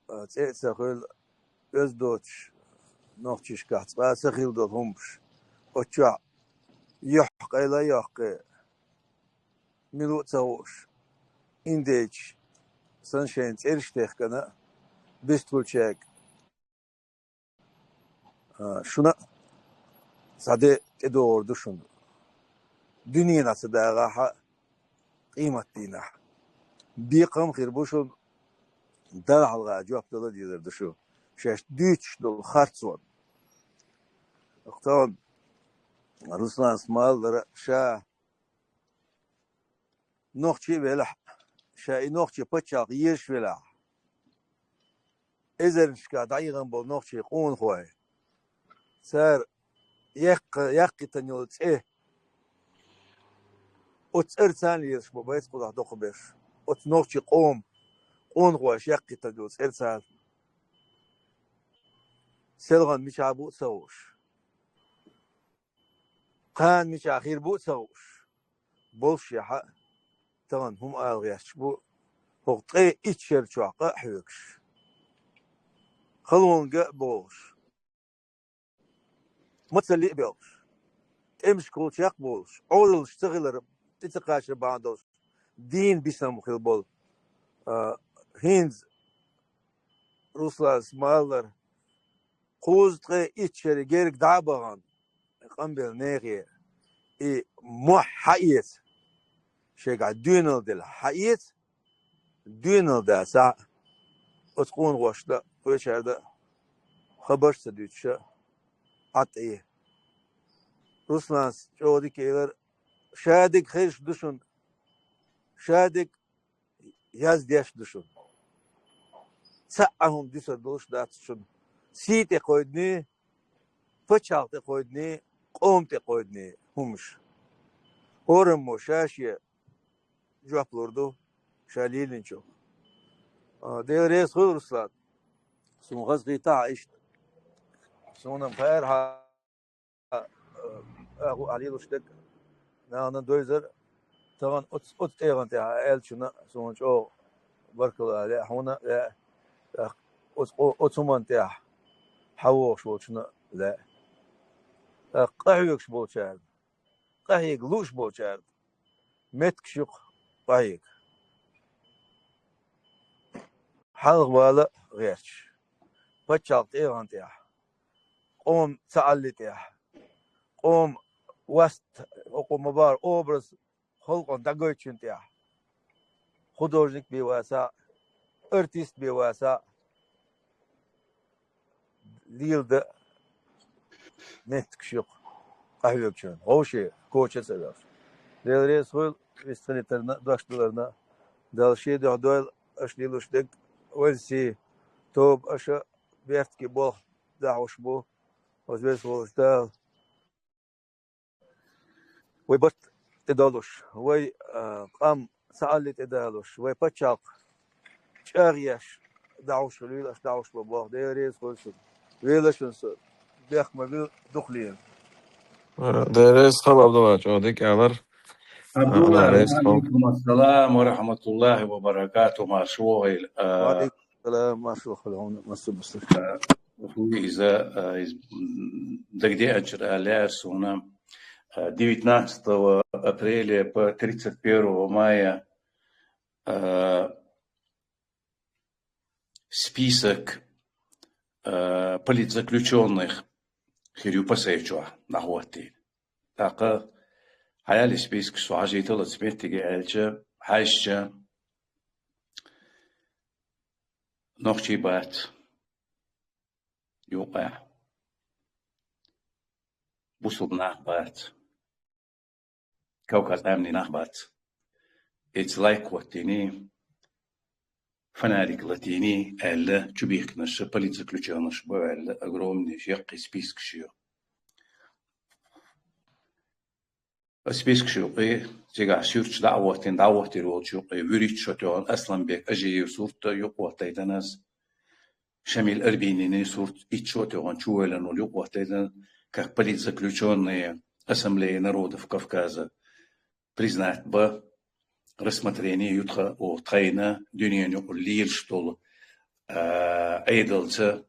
а, цӀе а ца хуьлу, оьзда доцуш нохчашкахь цкъа а ца хилла долу хӀуманаш. Оцу чохь юьхь къайла а йоккхий, мила ву а ца хууш, индейцаш санна шайна цӀераш а техкана, бистхуьлучаьрга, а, шуна а цхьа де тӀедогӀур ду шуна. Дуьненахь ца дагӀахь а, къематдийнахь. Бекхам а хир бу шуна, Далла хьалха жоп дала а дезар ду шу, шаьш дуьйцуш долу харцонна. Тахана Русланца ма-аллара, ша нохчи а велахь, ша и нохчи пачхьалкх езаш велахь, эзарнашкахь дӀайигна болу нохчи къонахой, цара яккха-, яккхийтина йолу цӀе, оцу цӀарца лелаш бу бац кхузахь дукхахберш. Оцу нохчи къоман къонахоша яккхийтина йолу цӀарца селхана мичахь бу а ца хууш, кхана мичахь хир бу а ца хууш, болуш яхьа, тахана хӀума ала гӀерташ бу, хӀокху ткъе итт шер чохь къа а хьоьгуш, халонга а бохуш, мацалли а бехуш, тӀемашкахула чекх а болуш, Ӏодалш ца хилар, тӀе ца кхачар бахьана долуш, дийна бисам хила болу, а, хӀинца Русланца ма-аллара, кхузткъе итт шеран герга дӀа а бахана, къамбелла нехе и мохь хьаэца, шайгахь доьналла делла хьаэца, доьналла дацахь а, оцу къонахошна а, кхечарна а хабарш а ца дуьйцуш а, Ӏад тӀе. Русланца чӀогӀа дика элира, ша дерг хезаш ду шуна, ша дерг яздеш ду шуна. Цхьа а хӀума дуьсур долуш дац шуна. Сий тӀе кхойдиний, пачхьалкх тӀе кхойдиний, къоман тӀе кхойдиний хӀумаш. ХӀораммо ша-шен жоп лур ду ша лелийначух. А, Дела реза хуьлда, Руслан. Суна хаза хийтахь иштта. Суна-м пхьарахьа а, а, хӀу а лелош дерг нахана дойзар, тахана оцу, оцу тӀегӀан тӀехь аьллачунна суна чӀогӀа баркалла лаьа хьуна, лаьа, тӀаккха оцу къо-, оцу хӀуманна тӀехь хьавогӀуш волчунна лаьа. ТӀаккха къахьоьгуш болчарна, къахьега лууш болчарна меттигаш ю-кх къахьега. Хьалха вала гӀерташ, паччахьалкхан тӀегӀан тӀехь, къоман цхьаалли тӀехь, къоман васт, хӀокхо ма-баххара образ халкъана дӀагойтучун тӀехь, художник бен вацахь, артист бен вацахь, леладан меттигаш ю-кх къахьоьгучарна, вовшийн коча а ца веш. Дела реза хуьлда вистхилийтарна, дош даларна. Дала шен дуьхьа дойла аша лелош дерг, вайн сий, тоба, аша беркате болх дахьаш бу. Оцу Веза волчу Дала вай барт тӀедолуш, вай, а, къам цхьаалли тӀедалуш, вай пачхьалкх чӀагӀъеш дахьаш хуьлийла аша дахьаш болу болх. Дела реза хуьлда шуна. Вела шуна со, бехк ма била дукха лела. Дела реза хуьлда, Абдулла, чӀогӀа дика аьлар. Абдулла, Алла реза хуьлда. Ва алейкум ассалам ва рахматуллахи ва баракатух, марша вогӀийла. А, ва алейкум ассалам, марша вогӀийла хьуна, массо а бусалба. А, хӀу иза, а, иза, м, дагадеанчура аьлла лаьара суна, а, девятнадцатого апреля по тридцать первого мая, а, список, а, политзаключённых хир ю ПАСЕ чохь дӀахӀоттийна. ТӀаккха хьаяьлла спискаш со хьажийтал оцу меттиге аьлча, хьаьжча, нохчий бац юкъахь. Бусулба нах бац. Кавказ Ӏамийна нах бац. Эца лайк хӀоттийний, фонарик латийний аьлла, чубихкинарш политзаключёнаш бу аьлла, огромный яккхий спискаш ю. Спискаш юкъе, цигахь суьрташ дӀа а хӀоттийна, дӀахӀоттийна волчу юкъе, вуьрхӀитта шо тоьхна Асланбек Ажиев сурт а юкъа хӀоттайдина ас. Шамил Арбенинан сурт итт шо тоьхна чувоьллина волу юкъа хӀоттайдина, как политзаключённые Ассамблеи народов Кавказа признать бан рассмотрение ю тха-, о, тхайна дуьненан юкъара лелаш долу, а, Ӏедалца,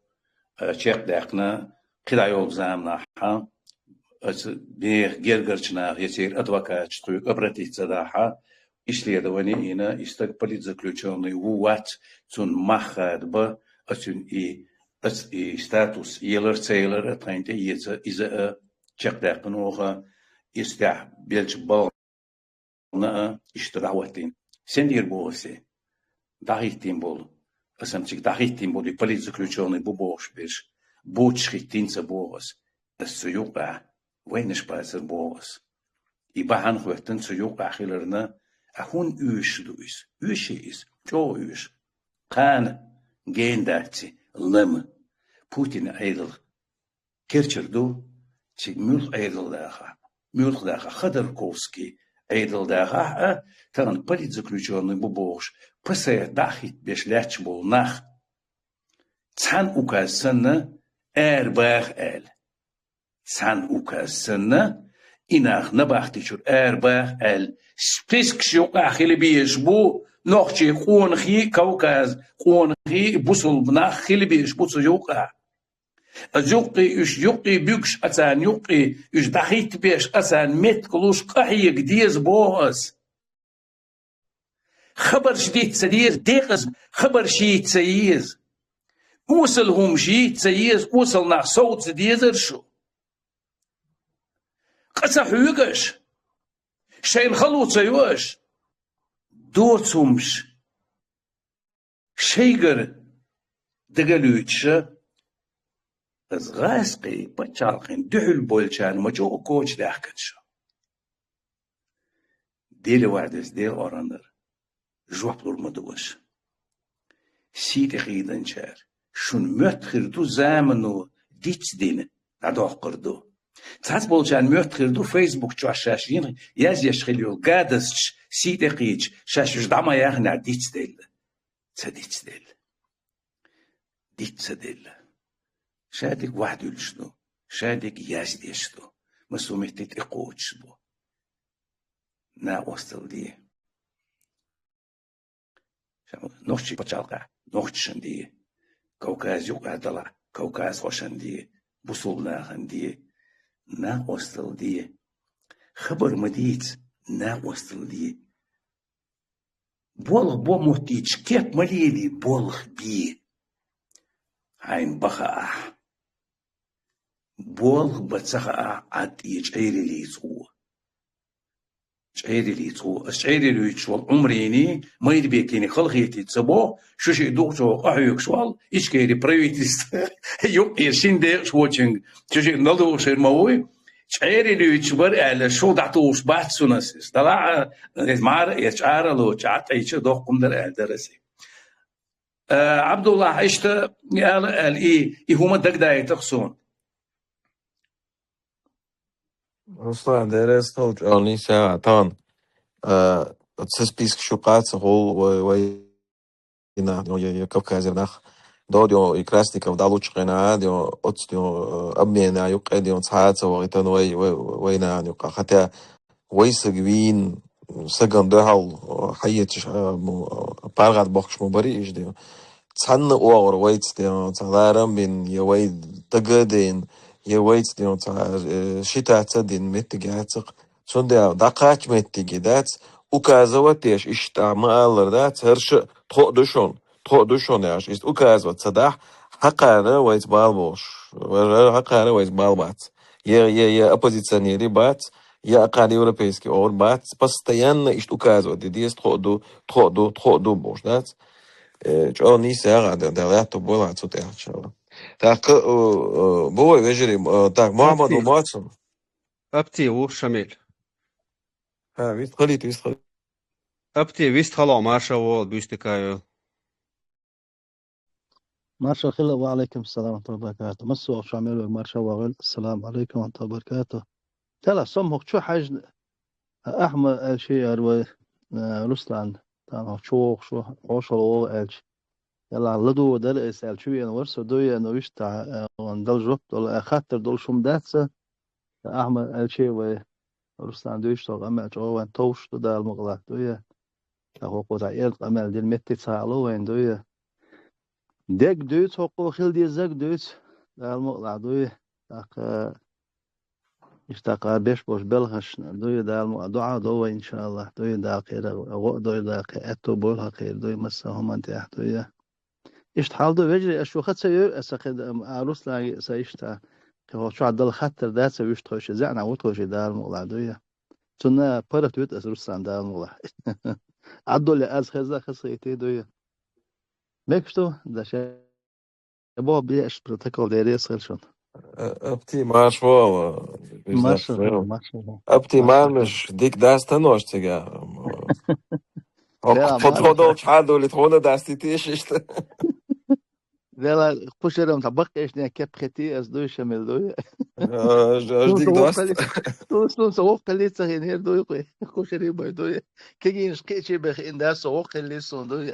а, чекхдаьккхина кхидӀа йолчу заманахь, аса нехан гергарчу наха я церан адвокаташ тхоьга обратиться дахьа, исследование йина, и стаг политзаключённый ву, вац, цунна мах хадабан, оцуьнан и, оц-, и статус елар, ца елар а тхайна тӀеэца, иза а чекхдаьккхина оха, и стехь белча балгӀа а, иштта дӀахӀоттийна. Сен дийр боху аса? ДӀахӀиттийна болу. Аса-м цига дӀахӀиттийна болу и политзаключённый бу бохуш берш. Боцуш хӀиттийна ца боху аса. Аса цу юкъахь вайнаш бацара боху аса. И бахьана хӀоьттина цу юкъахь хиларна, а хӀунда оьшуш ду иза? Оьший иза? ЧӀогӀа оьшу. Кхана гена дац и лама. Путин Ӏедал керчара ду, цига муьлха Ӏедал дахахь, муьлха дахахь, Ходорковский Ӏедал дахахь а, тахана политзаключённый бу бохуш, ПАСЕ дӀа а хӀиттабеш лаьтташ болу нах, цхьана указ санна, арабаха аьлла. Цхьана указ санна, и нах набахти чуьра арабаха аьлла, спискаш юкъахь хила безаш бу нохчий къонахий, Кавказ къонахий, бусулба нах хила безаш бу цу юкъахь. Аса юккъе уьш, юккъе буьгуш а царна, юккъе уьш дӀахӀиттабеш а царна меттиг луш къахьега деза боху ас. Хабарш дита ца деза, декъаза хабарш йийца ца еза. Осал хӀумаш йийца ца еза, осал нах совца дезара шу. Къа ца хьоьгу аша, шайна хало ца йо аша. Доцу хӀумаш шайгара дагалуьйтуша, аса гӀазкхийн пачхьалкхийн дуьхьал болчарна ма чӀогӀа коча даьхкина шу. Дела ваьхьдаза, Дела орханара жоп лур ма ду аша. Сий тӀе хьийданчара, шуна моьтту хир ду, замано дицдина дӀадоккхур ду. Цхьацца болчарна моьтту хир ду, Facebook чохь шаьш йина, язъеш хила йолу гадосташ сий тӀе кхийдаш, шаьш уьш дӀа ма яьхнехь дицделла. Ца дицделла. Диц ца делла. Шадерг ваьхьа дуьллуш ду, шадерг яздеш ду, массо а метте тӀекхочуш бу. накъостал де. Нохчий пачхьалкхехь нохчашна де, Кавказ юкъахь далахь кавказхошна де, бусулба нахана де, накъостал де. Хабар ма дийца, накъостал де. Болх бо моттийча кеп ма лелий, болх бе. Хьайна бан хаахь. Болх бан ца хаахь, Ӏад тӀе чӀерилийца гӀо. ЧӀерилийца гӀо. Ас чӀерилуьйтуш волу Ӏумарийний, Майрбекийний халахетийта ца боху, шу шиъ духучохь къахьоьгуш волу Ичкери правительство юккъера шина декъаш вочуьнга, шу шиъ налдухуш хир ма вуй. ЧӀерилуьйтуш бара аьлла, шу дӀатухуш бац шуна ас иза. Далахь а, иза мара а эцча, чӀара а лоцуш, Ӏад тӀе доккхун дара аьлла дара аса. Э, Абдуллахь, иштта аьлла, аьлла, и, и хӀума дагадайтах суна. Руслан, деррес хала чӀогӀа нийса яхьа тахана. Э, оцу списка шу кхаца гӀул вай, вай нах, я, я, я Кавказера нах. Дод, я, и Красников дӀалучу хенахь, я, оцу, я, э, обменна юккъе, я, цхьа а ца вахийтина вай, вай, вай нахана юккъе. Хотя вай саг вийна, сагана дуьхьал, хьаэцаш, а, мо, паргӀат бохкуш ма барий иштта. Цхьанна а оагӀора вайца, я, цхьа ларам бина, я вай дага а дина, я вайца, я, цхьа, э, шитаца а дина меттиг яцара. Цундела дӀакхачча меттиге дац, указывать деш, иштта ма аллара дац, хӀорш а тхо а ду шуна, тхо а ду шуна аьлла, иштта указывать ца дахь, хьакхара вайца бала болуш, хьакхара вайца бала бац. Я, я, я оппозиционерий бац, я кхара европейский оагӀор бац, постоянно иштта указывать де деза, тхо а ду, тхо а ду, тхо а ду бохуш дац. Э, чӀогӀа нийса яхьа, Дала аьтто бойла цу тӀехь, иншаллахӀ. ТӀаккха, э, э, бу вай вежарий, э, так, Мухьаммад ву моцу? Апти ву, Шамиль. ХӀа, вистхилийта, вистхилийта. Апти, вистхила, марша вогӀийла, буьйстакайойла. Марша хила, ва Ӏалайкум салам ва рахьматуллахӀи ва баракатухӀ. Массо а Шамиль вайга марша вогӀийла. Ассаламу Ӏалайкум ва рахьматуллахӀи ва баракатухӀ. Тела, со хӀокху чу хьаьжна, Ахьмад аьлча яра вай, э, Руслан, тахана хӀокху чу вогӀуш ву, хьошалла вогӀу аьлча. Делахь ладугӀу дара аса аьлла, чу веана вара со, дуй, но вуьшта, э, ван дала жоп долу, э, хаттар долуш хӀума дац сан. Ахьмад аьлча вай Руслан дуьйцуш долу къамел чӀогӀа вайн товш ду, Дала мукъалахь, дуй. ТӀаккха хӀокхо цхьа эрна къамел дина меттиг ца хаало вайна, дуй. Дерг дуьйцу, хӀокхо хила дезарг дуьйцу, Дала мукъалахь, дуй. ТӀаккха иштта кхара беш болчу белхашна, дуй, Дала мукъалахь, дуӀа до вай, иншаллахӀ, дуй, Дала кхерар, гӀо а дой, Дала кхе аьтто бойла хьан кхера, дуй, массо а хӀуманна тӀехь, дуй. Иштта хьал ду, вежарий, ас шу ха ца йойу, аса кхин, а, Русланге аса иштта, кхин хӀокху чохь дала хаттар дац, ца вуьшта тхойша, заьӀна ву тхойша, Дала мукъалахь, дуй. Цунна паргӀат вуьту аса, Руслан, Дала мукъалахь. Ӏаддулле аз хезна хазахийти, дуй. Мегаш ду, да ша боху беш протокол деррес хила шуна. Э, Апти, марша вогӀийла, марша вогӀийла, марша вогӀийла. Апти, марша вогӀийла. Мармаш дика дац танош цига. Хьо, хьо, хьо долчу хьан дуьллий, тхуна дастий теша иштта. Вела, кхушарам цхьа баккхийчу нехь кеп хетий, ас дуй, Шамил, дуй. Э, аж, аж дика даст. Ту, ту, со воккхалли ца хинера, дуй, кху, кхушарий бай, дуй. Кегийнаш кхечи бехиъна дац, со воккхалли суна, дуй.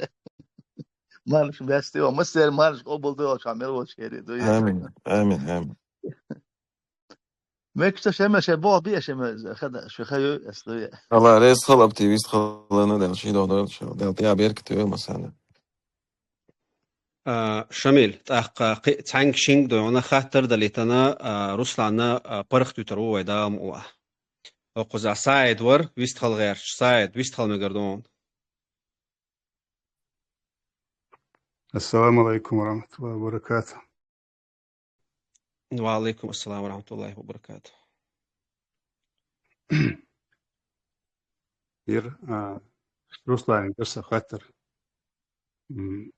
Марш баьсти ван, массеран марш къобалдойла, ша мел волчу хӀерий дуй. Амин, амин, амин. Мекста шема, ше бо биа шема, хада, шу хаю, ас дуй. Алла реза хила, Апти, вистхиларна, Дала шен дохадойла, Дала тӀе беркат йойла массарна. А, Шамиль, тӀаккха кхин цхьаьнга-шинга дуй, хьуна хаттар далийтина, а, Русланна, а, паргӀат вуьтур ву вай, Дала мукъалахь. ХӀокхузахь Саид вара, вистхила гӀерташ. Саид, вистхила мегар ду хьуна. Ассаламу Ӏалайкум ва рахьматуллахӀи ва баракатухӀ. Ва Ӏалайкум ассалам ва рахьматуллахӀи ва баракатухӀ. Ир, а, Руслан, ир сан хаттар. М.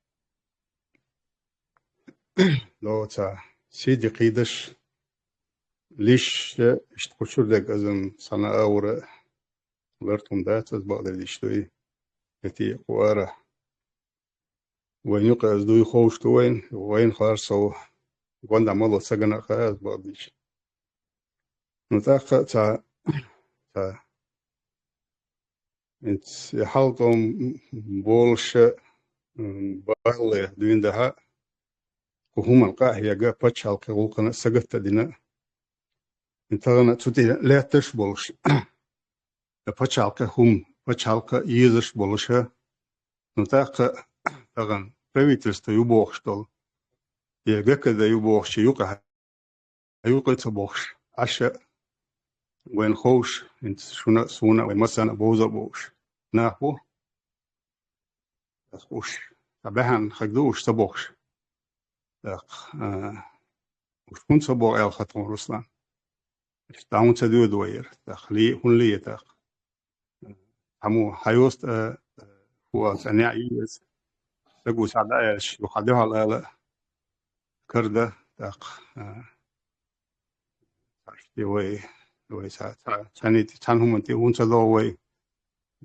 Лоца сиди кхийдаш, лиш, иштта кхучур дег азам сана аура. Лартун дац ас бакъдерг диш дуй. Эти кхуара. Вайн юкъа ас дуй ховш ду вайн, вайн хар сов. Гонда мало цагана хай ас бакъдиш. Ну, тӀаккха ца, ца. Эц, я хьалтом болуша, м, балле дуйна дахьа, кху хӀуман къахьега пачхьалкхе гӀуллакхана сагатта дина. Тахана цу тӀе лаьтташ болуш. я пачхьалкха хӀума, пачхьалкха езаш болуша, ну, тӀаккха тахана правительство ю бохуш долу, я ГКД ю бохуш, юкъа юкъе ца бохуш, Ӏаша вайн ховш, хӀинца шуна а, суна а, вай массарна а бовза а бохуш нах бу. ТӀаккха уш цхьа баьхьана хаг ду уш ца бохуш. ТӀаккха, а, уш хӀунда ца боху аьлла хаттар, Руслан? Иштта хӀунда ца доьду вайра? ТӀаккха ле-, хӀунда ле тӀаккха? Хьамо хьайоста, а, хӀу а цӀа неӀ ю иза. Саго схьа дӀааьлча, ю хьан дуьхьал ала а карда, тӀаккха, а, цхьаьште вай, вай ца-, ца-, цхьаьна тӀе, цхьана хӀуманна тӀе хӀунда ца догӀу вай,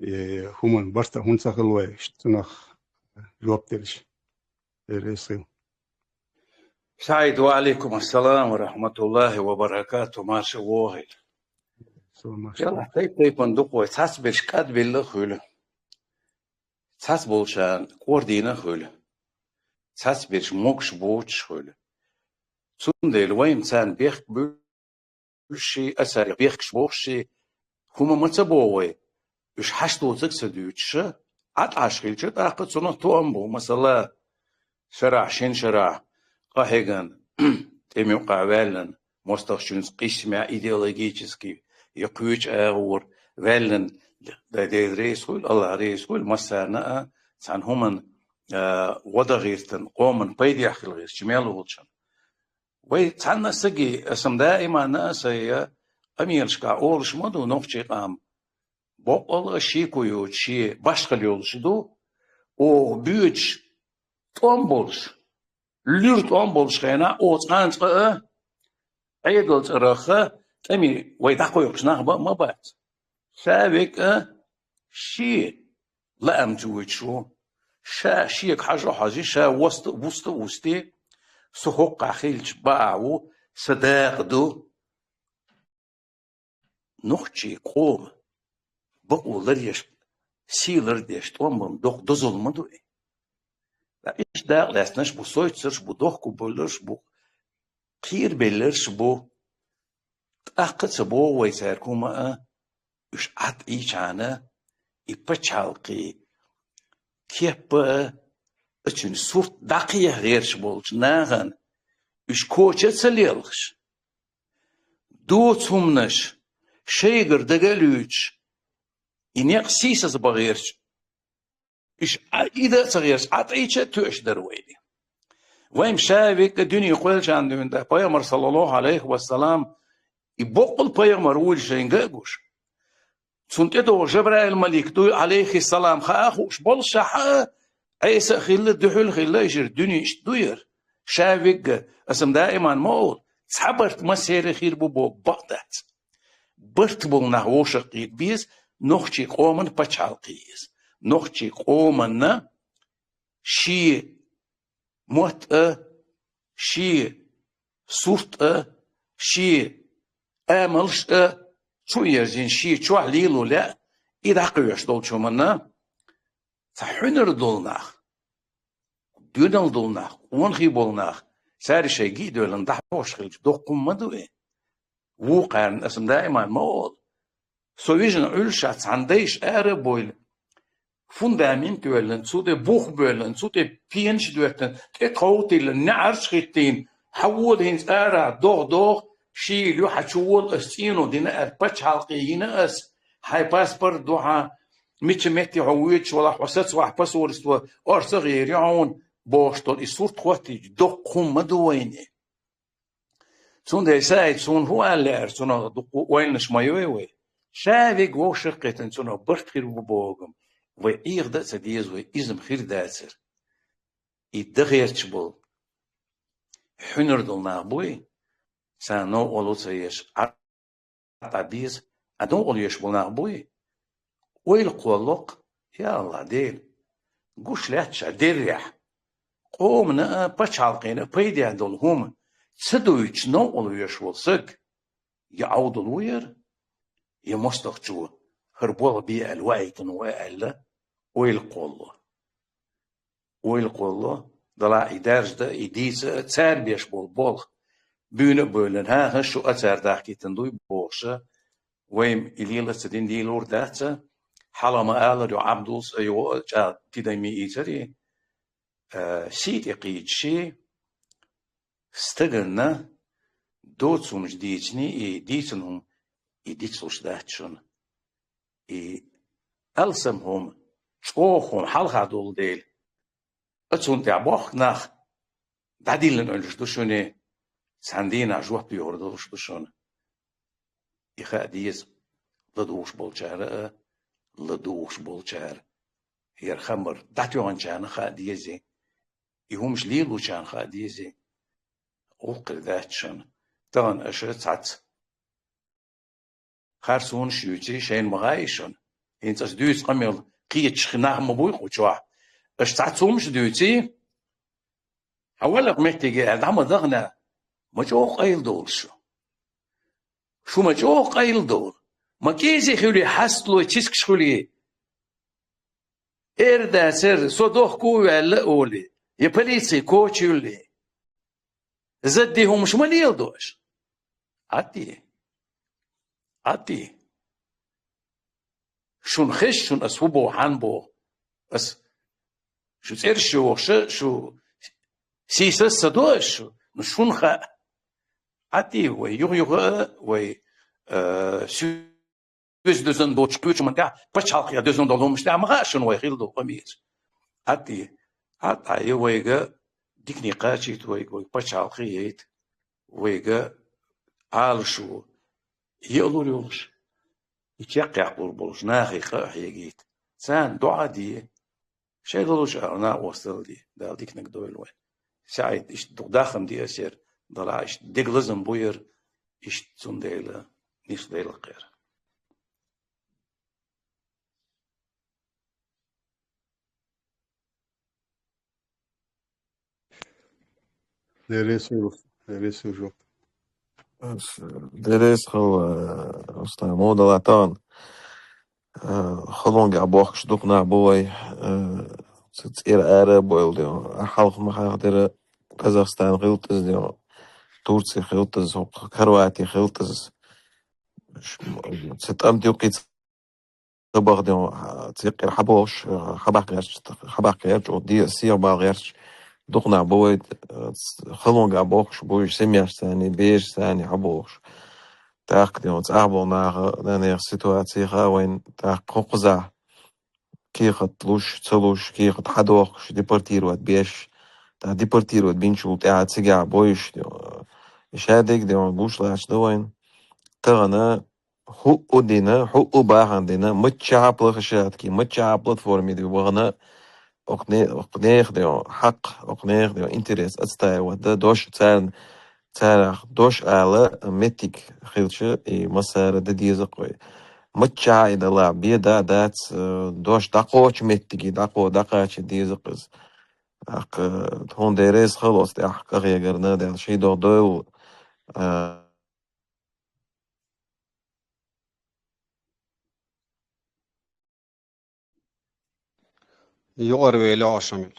э, хӀуманна барт а хӀунда ца хила вай, иштта цунах жоп делча. Дера эсхил. СаӀид, ва Ӏалайкум ассалам ва рахматуллахи ва баракату, марша вогӀийла. Салам, марша. Яла, тайп-тайпана дукха вай, цхьацца берш кӀадбелла а хуьлу. Цхьацца болчарна кӀордийна а хуьлу. Цхьацца берш могуш боцуш а хуьлу. Цундела вайна царна бехк буьллуший, а царех бехкаш бохуший, хӀума ма ца боху вай, уьш хьашт доцург ца дуьйцуша, Ӏад Ӏаш хилча, тӀаккха цунах тоам бу. Масала, шарахь, шина шарахь къахьегна, тӀеман юкъахь ваьллина, мостагӀчуьнца къийсамехь идеологически я кхечу агӀор ваьллина, Дела реза хуьлда, АллахӀ реза хуьлда массарна а, цхьана хӀуманна, а, гӀо дан гӀертан, къоман пайдехь хила гӀертачу мел волчунна. Вай цхьанна а саги, аса-м даиманна а сайн къамелашкахь олуш ма ду, нохчийн къам боккъал а шеко йоцуш, шен башхалла йолуш ду, оха боьдуш тӀом болуш, луьра тӀом болуш хенахь, оха цкъа а Ӏедал цӀарах тӀаме вай дӀакхойкхуш нах бан а ма бац. Ша верг а шен лаамца воьдуш ву. Ша шега хьажа а хьожий, ша вуста, вуста а вустий, со хӀокхахь хилча бакъахь ву, сан дакъа ду. Нохчийн къоман бакъо ларъеш, сий лардеш тӀом бан доккха дозалла ма ду и. Ткъа иштта дакъа лаьцнарш бу, сойцарш бу, дохко бевлларш бу, кхерабевлларш бу. ТӀаккха а ца боху вай цаьрга хӀума а, уьш Ӏад ийчхьана, и пачхьалкхе кеп а, цуьнан сурт дӀакхехьа гӀерташ болчу нахана уьш коча а ца лелхаш, доцу хӀуманаш шайгара дага а луьйчуш, и некъ сийсазбан гӀерташ, уьш Ӏа-, и дан а ца гӀерташ, Ӏад ийча а тоьуш дара вайна. Вайн ша верг а дуьне кхоьллинчу дуьйна тӀе пайхамар, саллаллаху Ӏалайхи ва саллам, и боккъал пайхамар вуйла шайна ган а гуш. Цунна тӀедогӀу Жабраил-малик дуй, Ӏалайхиссалам, хаа а хууш боллушехь а, Ӏеса а хилла, дуьхьал а хилла, иза дуьне иштта ду яра. Ша верг а, аса-м даиман ма олу, цхьа барт массеран хир бу боху бакъ дац. Барт болу нах вовшах кхета беза, нохчийн къоман пачхьалкх еза. Нохчийн къоманна шен мотт а, шен сурт а, шен амалш а чу а ерзийна, шен чохь лело лаьа, и дӀакхоьхьуш долчу хӀуманна, цхьа хьуьнар долу нах, доьналла долу нах, къонахий болу нах, цара шайн гиъ а девлла дӀахьош хилча, доккха хӀума ма ду и. Вукхарна аса-м даиман ма олу. Со вижина Ӏуьллушехь цхьана дайша ара а бовлу, фундамент а йоьллина, цу тӀе бух а боьллина, цу тӀе пенаш а доьттина, тӀе тхов а тиллина, неӀарш а хӀиттийна, хьан вола хӀинца арахь, догӀа догӀа, шийла ю, хьан чу вола, ас цӀено дина аьлла, пачхьалкхе йина ас, хьайн паспорт ду хьан, мича метте хьо воьдуш валахь, хьо сацавахь, посольство орца а гӀийр ю хьуна, бохуш долу и сурт хӀоттийча, доккха хӀума ма ду вайна и. Цундела СаӀид, суна хӀун ала лаьара, цунах дуккха ойланаш ма йой вай. Ша верг вовшах а кхетта, цунах барт хир бу боху-м, вай Ӏехадан а ца деза вай, иза-м хир дацара. И дан гӀерташ болу хьуьнар долу нах буй, царна новкъарло ца еш, Ӏа-, Ӏа беза, а новкъарло еш болу нах буй, ойла кхолло-кх, я АллахӀ Дела, гуш лаьтташ а деррехь, къомана а, пачхьалкхена а пайдехь долу хӀума ца дуьйцуш новкъарло еш волу саг, я Ӏовдал ву яра, я мостагӀчо хӀара болх бе аьлла ваийтина ву аьлла, ойла кхолло. Ойла кхолло, далахь и даржа дан, и дийца а, цара беш болу болх буьйна а бевллина, хӀан-хӀа, шу а цара дахкийтина дуй бохуша, Вай-м и лела ца дина дийлур дац, хьалха ма аллара, йо Ӏабдулс а, йо а чӀа тидам ма ийцар, э, сий тӀе кхийдаш, стагана доцу хӀумаш дийцина, и дийцина хӀума и дицлуш дац шуна. И алсам хӀума, чӀогӀа хӀума хьалха долу дела, а цунна тӀехь бохку нах дӀадиллина уьллуш ду шуна, цхьана дийнахь жоп йохур долуш ду шуна. И хаа деза, ладугӀуш болчара а, ладугӀуш болчара. ХӀара хабар дӀатоьхначарна хаа деза, и хӀумаш лелочарна хаа деза, гӀуллакх хир дац шуна. Тахана аша цхьацца харцонаш юьйций, шайна ма гӀай шуна. ХӀинца аса дуьйцу къамел кхеташ нах ма буй кху чохь. Аша цхьацца хӀумаш дуьйций, хьан валлакх меттиге аьлла, дӀа ма дахана, ма чӀогӀа къайладовла шу. Шу ма чӀогӀа къайладовла. Ма кӀезиг хуьлий, хьасталой, цискаш хуьлий. Эр дацара, со дохко а ваьлла а олий, я полици коча юьллий. Задди хӀумаш ма леладо аша. Ӏатти. Ӏатти. Шуна хеза шуна ас хӀун боху, хьан боху. Ас шу цӀераш йохуша, шу сийсаз ца до ас шу, ну шуна хаьа. Ӏатти вай, юха-юха а вай, э, су- Веза дезан доцуш кхечу хӀуманна тӀехь, пачхьалкхе дезан долу хӀуманаш тӀехь ма хаьа шуна вай хила долу къамелаш. Ӏатти, Ӏатта, вайга дикане кхачийта вайга, вай пачхьалкхе яйта, вайга Ӏалашо, еалур йолуш, и чекхъяккхалур болуш, нахе къа а хьегийта. Царна доӀа а де, шайн лелош а накъосталла де, Дала диканиг дойла вайн. СаьӀид, иштта дукха дахам де ас яра, Дала иштта дега лазам бу яра, иштта цундела нисдойла кхера. Деррис ву, деррис ву жоп. Деррис хала, э, Руслан, модала тагӀан. Э, халонга бохкуш дукха нах бу вай, э, ц-, цӀера ара а бойла де. Хьалха ма хьахдира Казахстан хилтаза де, Турция хилтаза, хӀокху Хорватия хилтаза. Ш-, ц-, тӀам тилкхица баха де, ц-, цӀера хьабохуш, э, хьабахка гӀерташ, хьабахка гӀерташ, оха де, сеха бала гӀерташ, дукха нах бу вай, э, ц-, халонга бохкуш бу уьш, семьяш царний, бераш царний хьабохуш. ТӀаккха де, цӀахь болу наха, нанех ситуация хаьа вайн, тӀаккха хӀокхузахь кехат луш, ца луш, кехат хьадохкуш, депортировать беш, тӀаккха депортировать бинчул тӀаьхьа цигахь бойуш, де, шадерг де, гуш лаьтташ ду вайн. Тахана хӀуъу дина, хӀуъу бахьана дина, маччахьа площадке, маччахьа платформе де вахана, окху не-, окху нехан де хьакъ, окху нехан де интерес отстаивать дан, дош царна, царах дош ала меттиг хилча, и массара дан деза-кх вай. Маччахьа и далахь бен дан а дац, э, дош дӀакхочу меттиге дӀакхо-, дӀакхача деза-кх иза. ТӀаккха, э, тхуна деррис хала оцу тӀехь къахьегарна, Дала ший догӀу дойла, э, Юкъара вели хьо, Шамил.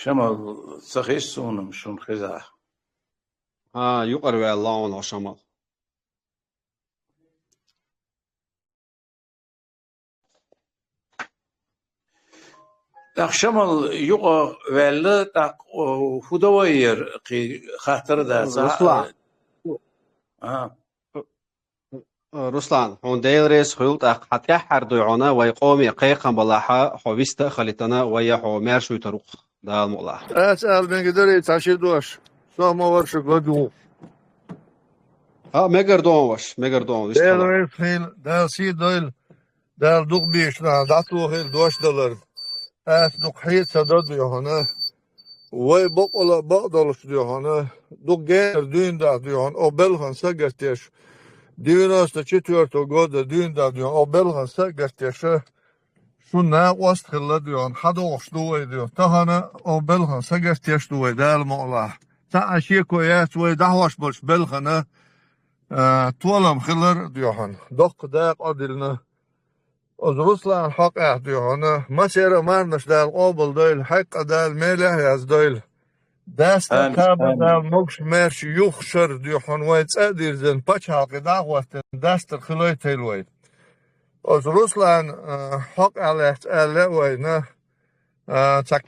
Шамал, ца хеза суна, шуна хезахь? А, юкъара ваьлла хьуна хьо, Шамал. ТӀаккха Шамал юкъа ваьлла, тӀаккха, о, хӀун дан вай яра, кхин хаттар а дац, а? Руслан. А. Руслан, хьуна Дела реза хуьлда, тӀаккха хьан тӀаьххьара дуй хьуна вай къоме кхайкхам балахьа, хьо вист а халийтина, вай а хьо маьршуьйтур ву-кх. Дала мукъ лахь. Ас ала мегар дарий цхьа ши дош. Со ма вара шу гладу. ХӀаъ, мегар ду хьуна, ваша, мегар ду хьуна, вист хила. Дела реза хуьлда, Дала сий дойла, Дала дукха бийшина дӀатохийла дош далар. Ас дукха хьийца ца дадо хьуна. Вай бакъала бакъдолуш де хьуна. Дукха генара дуьйна дахь де хьуна. О белхан сагатдеш. Девяносто четвёртого года дуьйна дахь де хьуна. О белхан сагатдеша. Шун накъост хилла дуьйхьун, хьадогӀуш ду вай дуьйхьун. Тахана о белхан сагатдеш ду вай, Дала мукъ лахь. Цхьа а шеко яц вай дӀахьош болчу белхана, а, толам хилар дуьйхьун. Доккха дакъа а дилна. Оцу Руслан хьокъехь дуьйхьуна, масера марнаш Дала къобал дойла, хьекъа Дала мелехь яздойла. Дастар Амин, кхабар амин. Дала могуш-маьрша юха шар дуй хьуна вай цӀа а дирзина, пачхьалкхе дӀахӀоттина дастар хилойтийла вай. Оцу Руслан, а, хьокъехь лаьцна аьлла а вайна, а, цхьа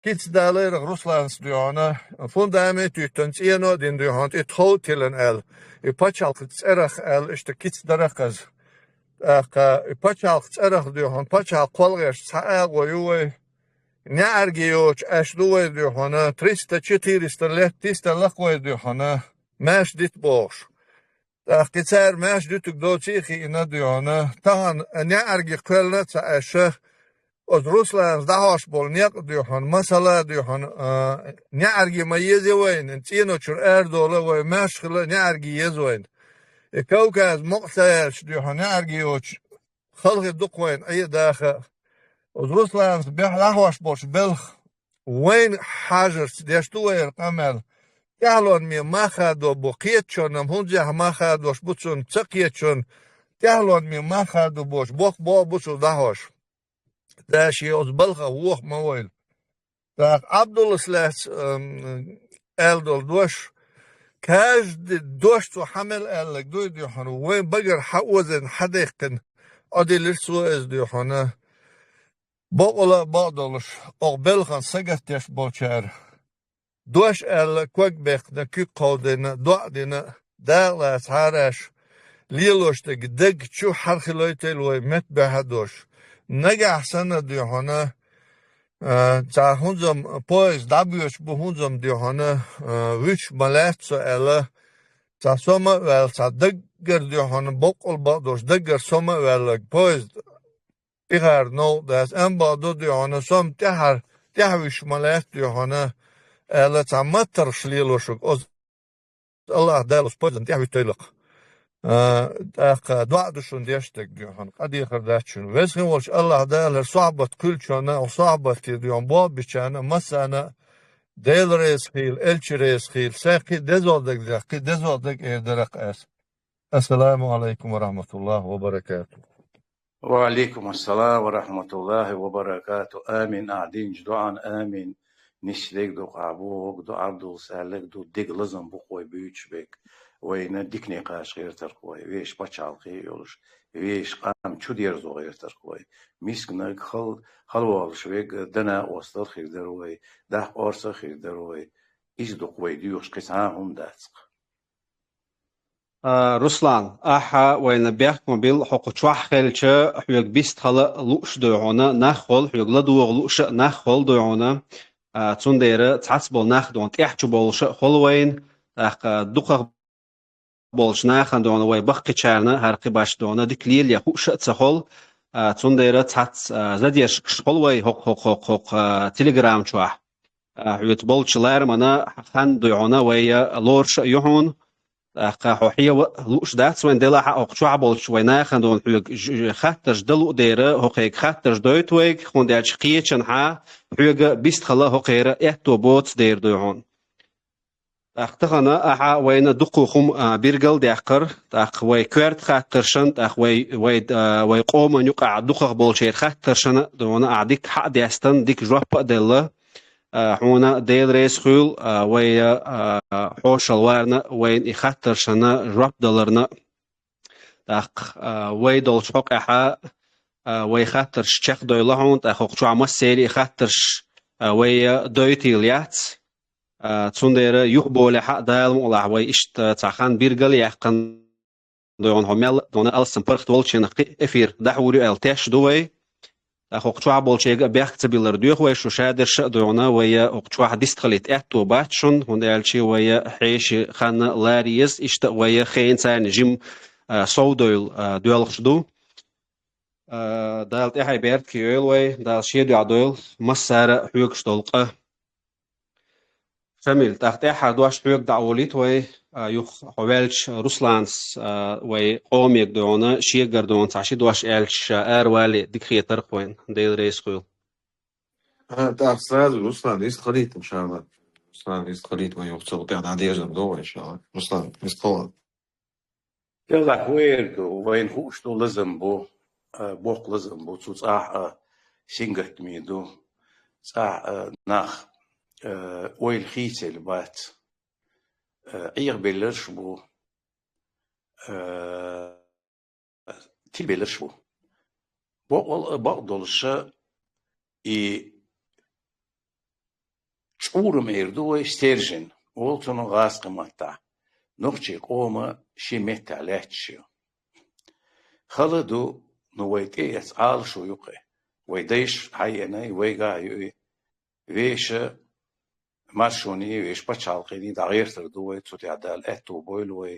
кица далайрах Русланца дуй хьуна, фундамент а туьттина, цӀено а дина дуй хьуна, тӀе тхов а тиллина аьлла. И пачхьалкхан цӀерах аьлла, иштта кица дарах хаза. ТӀаккха и пачхьалкхан цӀерах дуй хьуна, пачхьалкхан кхолгӀеш цхьа агӀо ю вай. НеӀарге йоцуш Ӏаш ду вай дуй хьуна, триста-четыреста лет тиста лакха вай дуй хьуна, маьрша дита бохуш. ТӀаккха и цара маьрша дитарг доций а хиъна дуй хьуна, тахана неӀарге кхоьллина а ца Ӏаш, оцу Русланца дӀахьош болу некъ дуй хьуна, масала дуй хьуна, а, неӀарге ма еза вайна, цӀено чуьра арадовла а вай, маьрша хила а неӀарге еза вайна. И Кавказ мукъа ца яьлча дуй хьуна, неӀарге йоцуш халхе дукха вайна Ӏе а, даха а. Оцу Русланца бехь дӀахьош болчу белхан вайна хьажарца деш ду вай хӀара къамел. ТӀаьхьалонме мах хадо бу, кхетачунна-м хӀунда мах хадош бу цунна, ца кхетачунна тӀаьхьалонме мах хадо бохуш, боккха боху бу цо дӀахьош. Дала шен оцу балхах воху ма войла. ТӀаккха Ӏабдуллас лаьцна, ам, аьлла долу дош, каждый дош цо хьан мел аьлларг дуй дуй хьуна, вайн багара хьан озийна, хьан даьккхина, Ӏодиллира цо иза дуй хьуна. Бакъала а бакъдолуш, окху белхан сагатдеш болчара дош аьлла, ког баьккхина, куьг кховдийна, доӀа дина, дакъалаца хьараш, лелош дерг даг чу хьархилойтийла вай, метта баьхьа а дош. Нагахь санна дуй хьуна, а, цхьа хӀунзам поезд дӀабоьдуш бу хӀунзам дуй хьуна, а, вуьтуш ма лаьтта со аьлла, цхьа со ма а ваьлла, цхьа даггара дуй хьуна, бакъала бакъдолуш даггара со ма а ваьлларг поезд тӀехьара новкъа дац, амма бакъду дуй хьуна, со-м тӀаьхьара, тӀаьхьа вуьтуш ма лаьтта дуй хьуна, аьлла, цхьа маттаргӀаш лелош верг оцу АллахӀ Дала оцу поездана тӀаьхьа вуьттийла-кх. А, тӀаккха доӀа ду шуна деш дерг дуй хьуна, къа дехар дац шуна. Веза хин волчу АллахӀ Дала хӀара сохьбат кхуьллучунна, оха сохьбате дуй хьуна болх бичарна а, массарна а Дела реза хийла, элча реза хийла, сайн кхин деза дерг дехка, кхин деза дерг эр дара-кх ас. Ассаламу Ӏалайкум ва рахьматуллахӀи ва баракатухӀ. Ва Ӏалайкум ассалам ва рахьматуллахӀи ва баракатухӀ. Амин. Ахь динчу доӀан амин. Нисдерг ду, къахьбохург ду, Ӏабдуллас аьлларг ду, дика лазам бу-кх вай буьйцуш берг. Вайна дикане кхача гӀертарх вай, вешан пачхьалкхе а йолуш, вешан къам чудерзо гӀертарх вай. Мисканиг хал-, халаволуш верг дана а, остал а хир дара вай, даха, орца а хир дара вай. Иза ду-кх вай доьхуш, кхин цхьа а хӀума дац-кх. А, Руслан, ахьа вайна бехк ма билла, хьо кху чохь хилча, хьоьга бистхила лууш дуй хьуна нах хул, хьоьга ладогӀа лууш а нах хул дуй хьуна. А, цундела цхьацца болу нах дуй хьуна тӀаьхьа чу болуш а хул вайна, тӀаккха дукхах болчу нахана дуй хьуна вай баккхийчарна хӀара кхин башха дуй хьуна дика лелае хууш а ца хул. А, цундела цхьацца, а, задержкаш хул вай хӀокху, хӀокху, хӀокху, хӀокху, а, Telegram чохь. А, хьоьца болчу ларамана хан дуй хьуна вай лоруш а ю хьуна. ТӀаккха хьо хьева а лууш дац вайн делахь а, хӀокху чохь болчу вай нахана дуй хьуна хьоьга ж-, ж-, хаттарш дан луъ дера, хӀокхуьнга хаттарш дойту вайга, хӀунда аьлча кхечанхьа хьоьга бистхила хӀокхеран аьтто боцу дера дуй хьуна. ТӀаккха тахана ахьа вайна дуккха хӀума, а, биргал а даьккхира, тӀаккха вай коьрта хаттаршна, тӀаккха вай, вай, а, вай къоман юкъахь дукхах болчеран хаттаршна дуй хьуна ахьа дика хьа а даьстина, дика жоп а делла. А, хьуна Дела реза хуьлда, а, вай, а, хьошалла варна, вайна и хаттаршна жоп даларна. ТӀаккха, а, вай долчу хьокъехь, а, вай хаттарш чекхдойла хьуна, тӀаккха хӀокху чохь массеран и хаттарш, а, вай, а, дойтийла яц. А, цундела юхаболехь а, Дала мукъалахь, вай иштта цхьа хан биргал а яьккхина дуй хьуна, хьо мел дуй хьуна алссам паргӀат волчу хенахь кхин а эфир дӀахьур ю аьлла тешна ду вай. ТӀаккха хӀокху чохь болчерга а бехк ца биллар доьху вай шу, шадерш а дуй хьуна, вай хӀокху чохь дистхилийта аьтто бац шуна, хӀунда аьлча вай хьеший хан лара еза, иштта а вай хенан царна жима, а, совдойла, а, доьлхуш ду. А, Дала тӀаьхье беркате йойла вай, Дала шен дуьхьа дойла массара а хьоьгуш долу къа. Шамил, тӀаккха тӀаьххьара дош хьоьга дӀаолийта вай, а, юха хьо ваьлча Русланас, а, вай къомега дуй хьуна, шегара дуй хьуна цхьа ши дош аьлча, ша аравалале дика хетарх вайна, Дела реза хуьлда. А, тӀаккха сразу Руслан, иза халийта, иншалла. Руслан, иза халийта, вай юха цул тӀаьхьа дӀадежар ду вай, иншалла. Руслан, иза халийта. Делахь вайерг вайна хууш ду, лазам бу, а, боккха лазам бу, цу цӀахь а сингаттаме ду, цӀахь а нах э, ойла хийцалла бац. Э, Ӏехабелларш бу, э, тилабелларш бу. Бокъонца бакъдолуш и чӀурам эр ду вай, стержень, олу цунах гӀазкхийн маттахь, нохчийн къоман шен меттехь лаьтташ ю. Хала ду, ну, вай тӀеэцна Ӏалашо ю-кх и. Вай дайша хьаеана и, вайгахь а ю и. Вешан, маршонний, вешан пачхьалкхенний дӀагӀертар ду вай, цу тӀехь Дала аьтто бойла вай.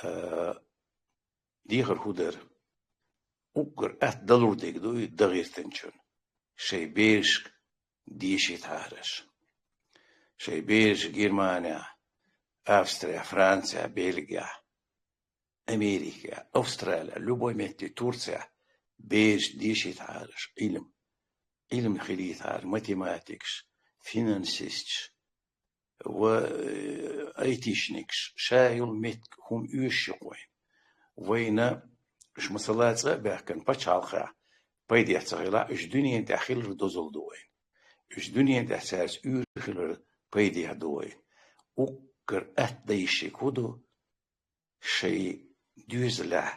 А, дехар хӀун дара? Уггар атта далур дерг ду и дан гӀиртинчун: шайн берашка дешийтахьара аша. Шайн бераш Германехь, Австрехь, Францехь, Бельгехь, Америкехь, Австралехь, любой метте, Турцехь берашка дешийтахьара аша Ӏилма. Ӏилма хилийтахьара, математикаш, финансисташ, ва, э, айтишникаш, ша йолу меттиг хӀума оьшуш ю-кх вайна. Вайна уьш, масала, цӀа а баьхкина, пачхьалкхехь пайдехь ца хилахь, уьш дуьненан тӀехь хилар дозалла ду вайна. Уьш дуьненан тӀехь цаьрца уьйр хилар пайдехь ду вайна. Уггар атта дан йиш ерг хӀун ду? Шайн доьзалехь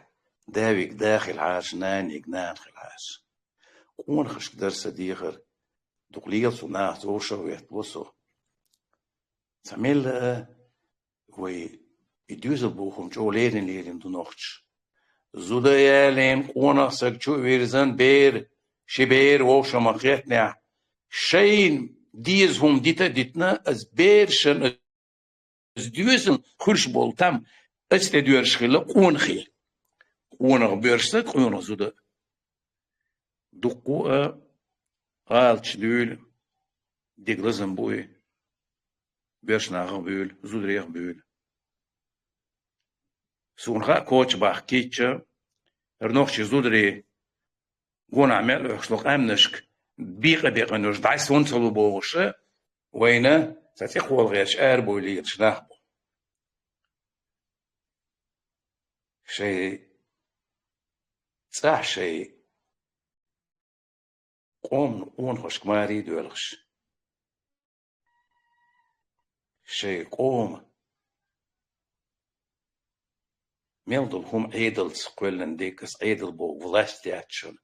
да вига да хилахьара, нана вига нана хилахьара. Къонахашка дара сан дехар, дукха лела цу нахаца вовшах а веттало со. Цхьа мелла а вай и доьзал бохург чӀогӀа леррина лелийна ду нохчаша. Зуда ялийна, къонах саг чу а вирзина, бер, ши бер вовшах ма-хеттинехь, шайна деза хӀума дита а дитина, аса берашна, аса доьзална хуьлуш болу там аса тӀедоьрзуш хилла къонахий. Къонах боьрша стаг, къонах зуда. Дуккха а гӀалаташ дуьйла, дика лазам бу и, боьрша нахах а буьйла, зударех а буьйла. Суна хаьа, коча бахка кийча, хӀара нохчий зударий гонах мел оьхуш долу къаьмнашка бекъа-бекъа нуьш дӀасаван ца лу бохуша, вайна цхьа цӀе кхола гӀерташ арабовла лелаш нах бу. Шайн цӀахь шайн къоман къонахашка маре а доьлхуш, шайн къоман мел долу хӀума Ӏедалца кхоьллина дерг, аса Ӏедал боху власть яц шуна.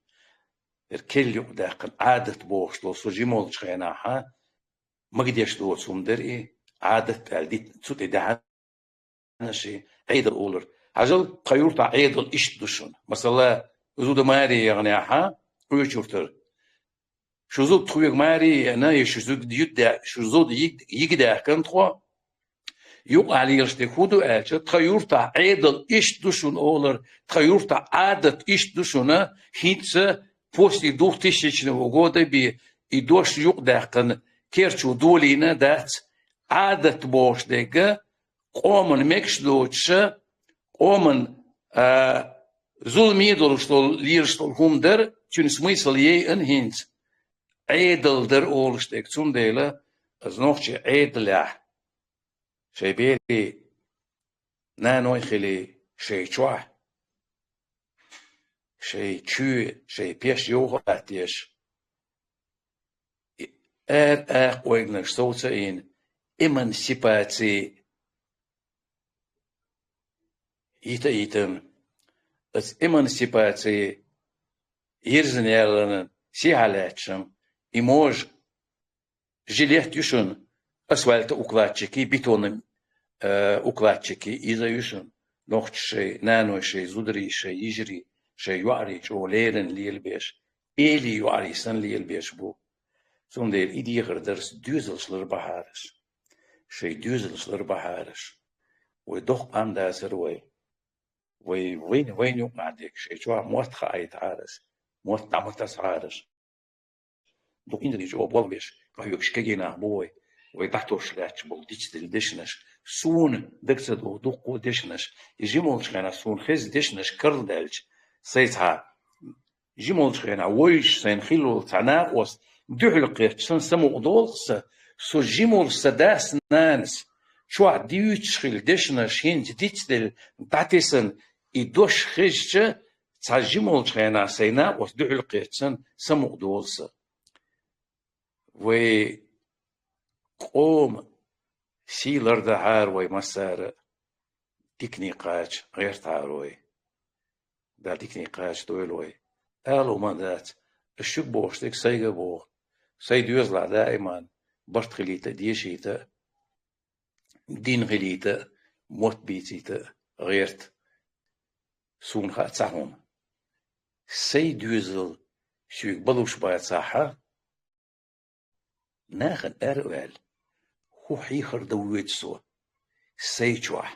ХӀара керла юкъадаьккхина Ӏадат бохуш долу со жима волчу хенахь магадеш доцу хӀума дара и, Ӏадат аьлла дитина, цу тӀе даьхьна ши Ӏедал олура. Хьажал, тхан юртахь Ӏедал иштта ду шуна. Масала, зуда маре яханехь, кхечуртара. Шу зуда тхоьга маре а еана, я шу зуда йига-, шу зуда йиг-, йигадаьккхина тхо. Юкъахь лелаш дерг хӀун ду аьлча, тхан юртахь Ӏедал иштта ду шуна олура, тхан юртахь Ӏадат иштта ду шуна, хӀинца после двухтысячного года бен и дош юкъадаьккхина керчо долийна дац, Ӏадат бохуш дерг, къоман мегаш доцуша, къоман, а, зуламе долуш долу, лелаш долу хӀума дара, цуьнан смысл яйъина хӀинца. Ӏедал дара олуш дерг, цундела аса нохчий Ӏедалехь, шайн берийн наной хилий, шайн чохь, шайн чоь, шайн пеш йовха а латтош, и ара акха ойланаш совца а йина, эмансипаци йита а йитина, аса эмансипаци йирзина яларна сехьа лаьтташна, и можа жилет ю шуна, асфальта укладчики, бетонан, э, укладчики, иза ю шуна. Нохчаша шайн наной, шайн зударий, шайн йижарий, шайн йоӀарий чӀогӀа леррина лелабеш, эли йоӀарий санна лелабеш бу. Цундела и дехар дарс доьзалш лар бахьараш. Шайн доьзалш лар бахьараш. Вай доккха къам дацара вай. Вай, вайн, вайн юкъахь дерг шайн чохь мотт хаийтахьара аса, мотт дӀа ма тасахьара аса. Дукха инзаре чӀогӀа болх беш, къахьоьгуш кегий нах бу вай, вай дӀатосуш лаьтташ болу дицделла дешнаш. Суна дага ца догӀу дуккха а дешнаш. И жима волчу хенахь суна хезна дешнаш карладаьлча, сайца хьа жима волчу хенахь вевзаш сайна хилла волу цхьа накъост дуьхьал кхетча санна самукъа долу аса, со жима волу сан дас-нанас чохь дуьйцуш хилла дешнаш хӀинца дицделла дӀатесна и дош хезча, цхьа жима волчу хенахь сайн накъост дуьхьал кхетча санна самукъа долу аса. Вай Къома сий лардахьара вай массара а, дикане кхача гӀертахьара вай. Дала дикане кхача дойла вай. Ала хӀума дац, ас шуга бохуш дерг сайга а боху. Сай доьзалахь даиман барт хилийта а, дешийта а, дин хилийта а, мотт бийцийта а гӀерта суна хаьа цхьа хӀума. Сай доьзал соьга балуш бацахь, нахана ара а ваьлла, хӀун хьехар дан воьду со сай чохь,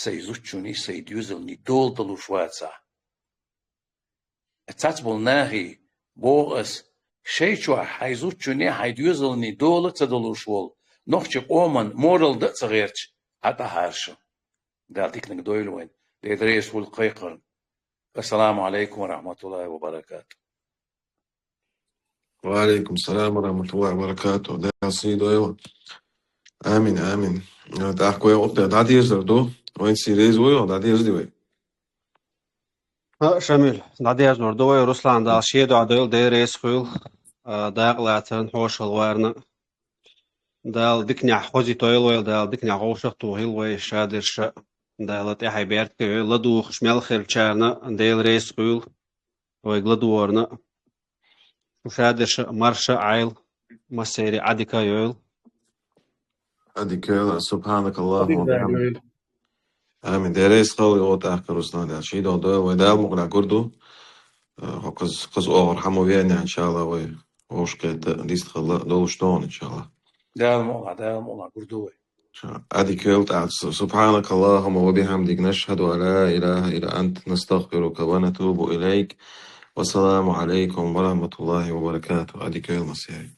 сай зудчунний, сай доьзалний дола далуш вацахь. Цхьацболу нахе боху ас, шай чохь хьайн зудчунний, хьайн доьзалний дола а ца далуш волу нохчийн къоман морал дан а ца гӀерташ, хьатӀахьара шу. Дала диканиг дойла вайн, Дела реза хуьлда кхайкхарна. Ассаламу Ӏалайкум ва рахьматуллахӀи ва баракату. Ва Ӏалайкум салам ва рахьматуллахӀи ва баракату. Дала сий дойла. Амин, амин. ТӀаккха вай оцу тӀе дӀадерзар ду. Вайн сий реза вуй, дӀадерзаде вай. А, Шамил, дӀадерзор ду вай, Руслан, Дала шен дуьхьа дойла, Дела реза хуьлда, а, дакъа лацарна, хьошалгӀа варна. Дала диканехь хозийтойла вай, Дала диканехь вовшах а тухийла вай, шадерш а, Дала тӀаьхье беркате йойла, ладугӀуш мел хиллачарна Дела реза хуьлда, вайга ладугӀарна. Шу шадерш а, марша а Ӏайла, массеран а Ӏадика а йойла. Ӏадика йойла, субхьанакаллахумма ва бихьамдик. Амин. Дела реза хуьлда, тӀаккха, Руслан, Дала шен дуьхьа дойла, вай Дала мукъ лахь гур ду. Э, хьо кхаз-, кхаза оьгӀар хьан ма веана, иншаллахӀ, вай вовшахкхетта, дистхила долуш догӀу, иншаллахӀ. Дала мукъ лахь, Дала мукъ лахь гур ду вай. Ӏадика йойла тӀаккха. Субхьанакаллахумма ва бихьамдик, нашхӀаду ан ла илахӀа илла ант, настагъфирука ва натубу илайк. Вассаламу Ӏалайкум ва рахьматуллахӀи ва баракату. Ӏадика йойла, массеран.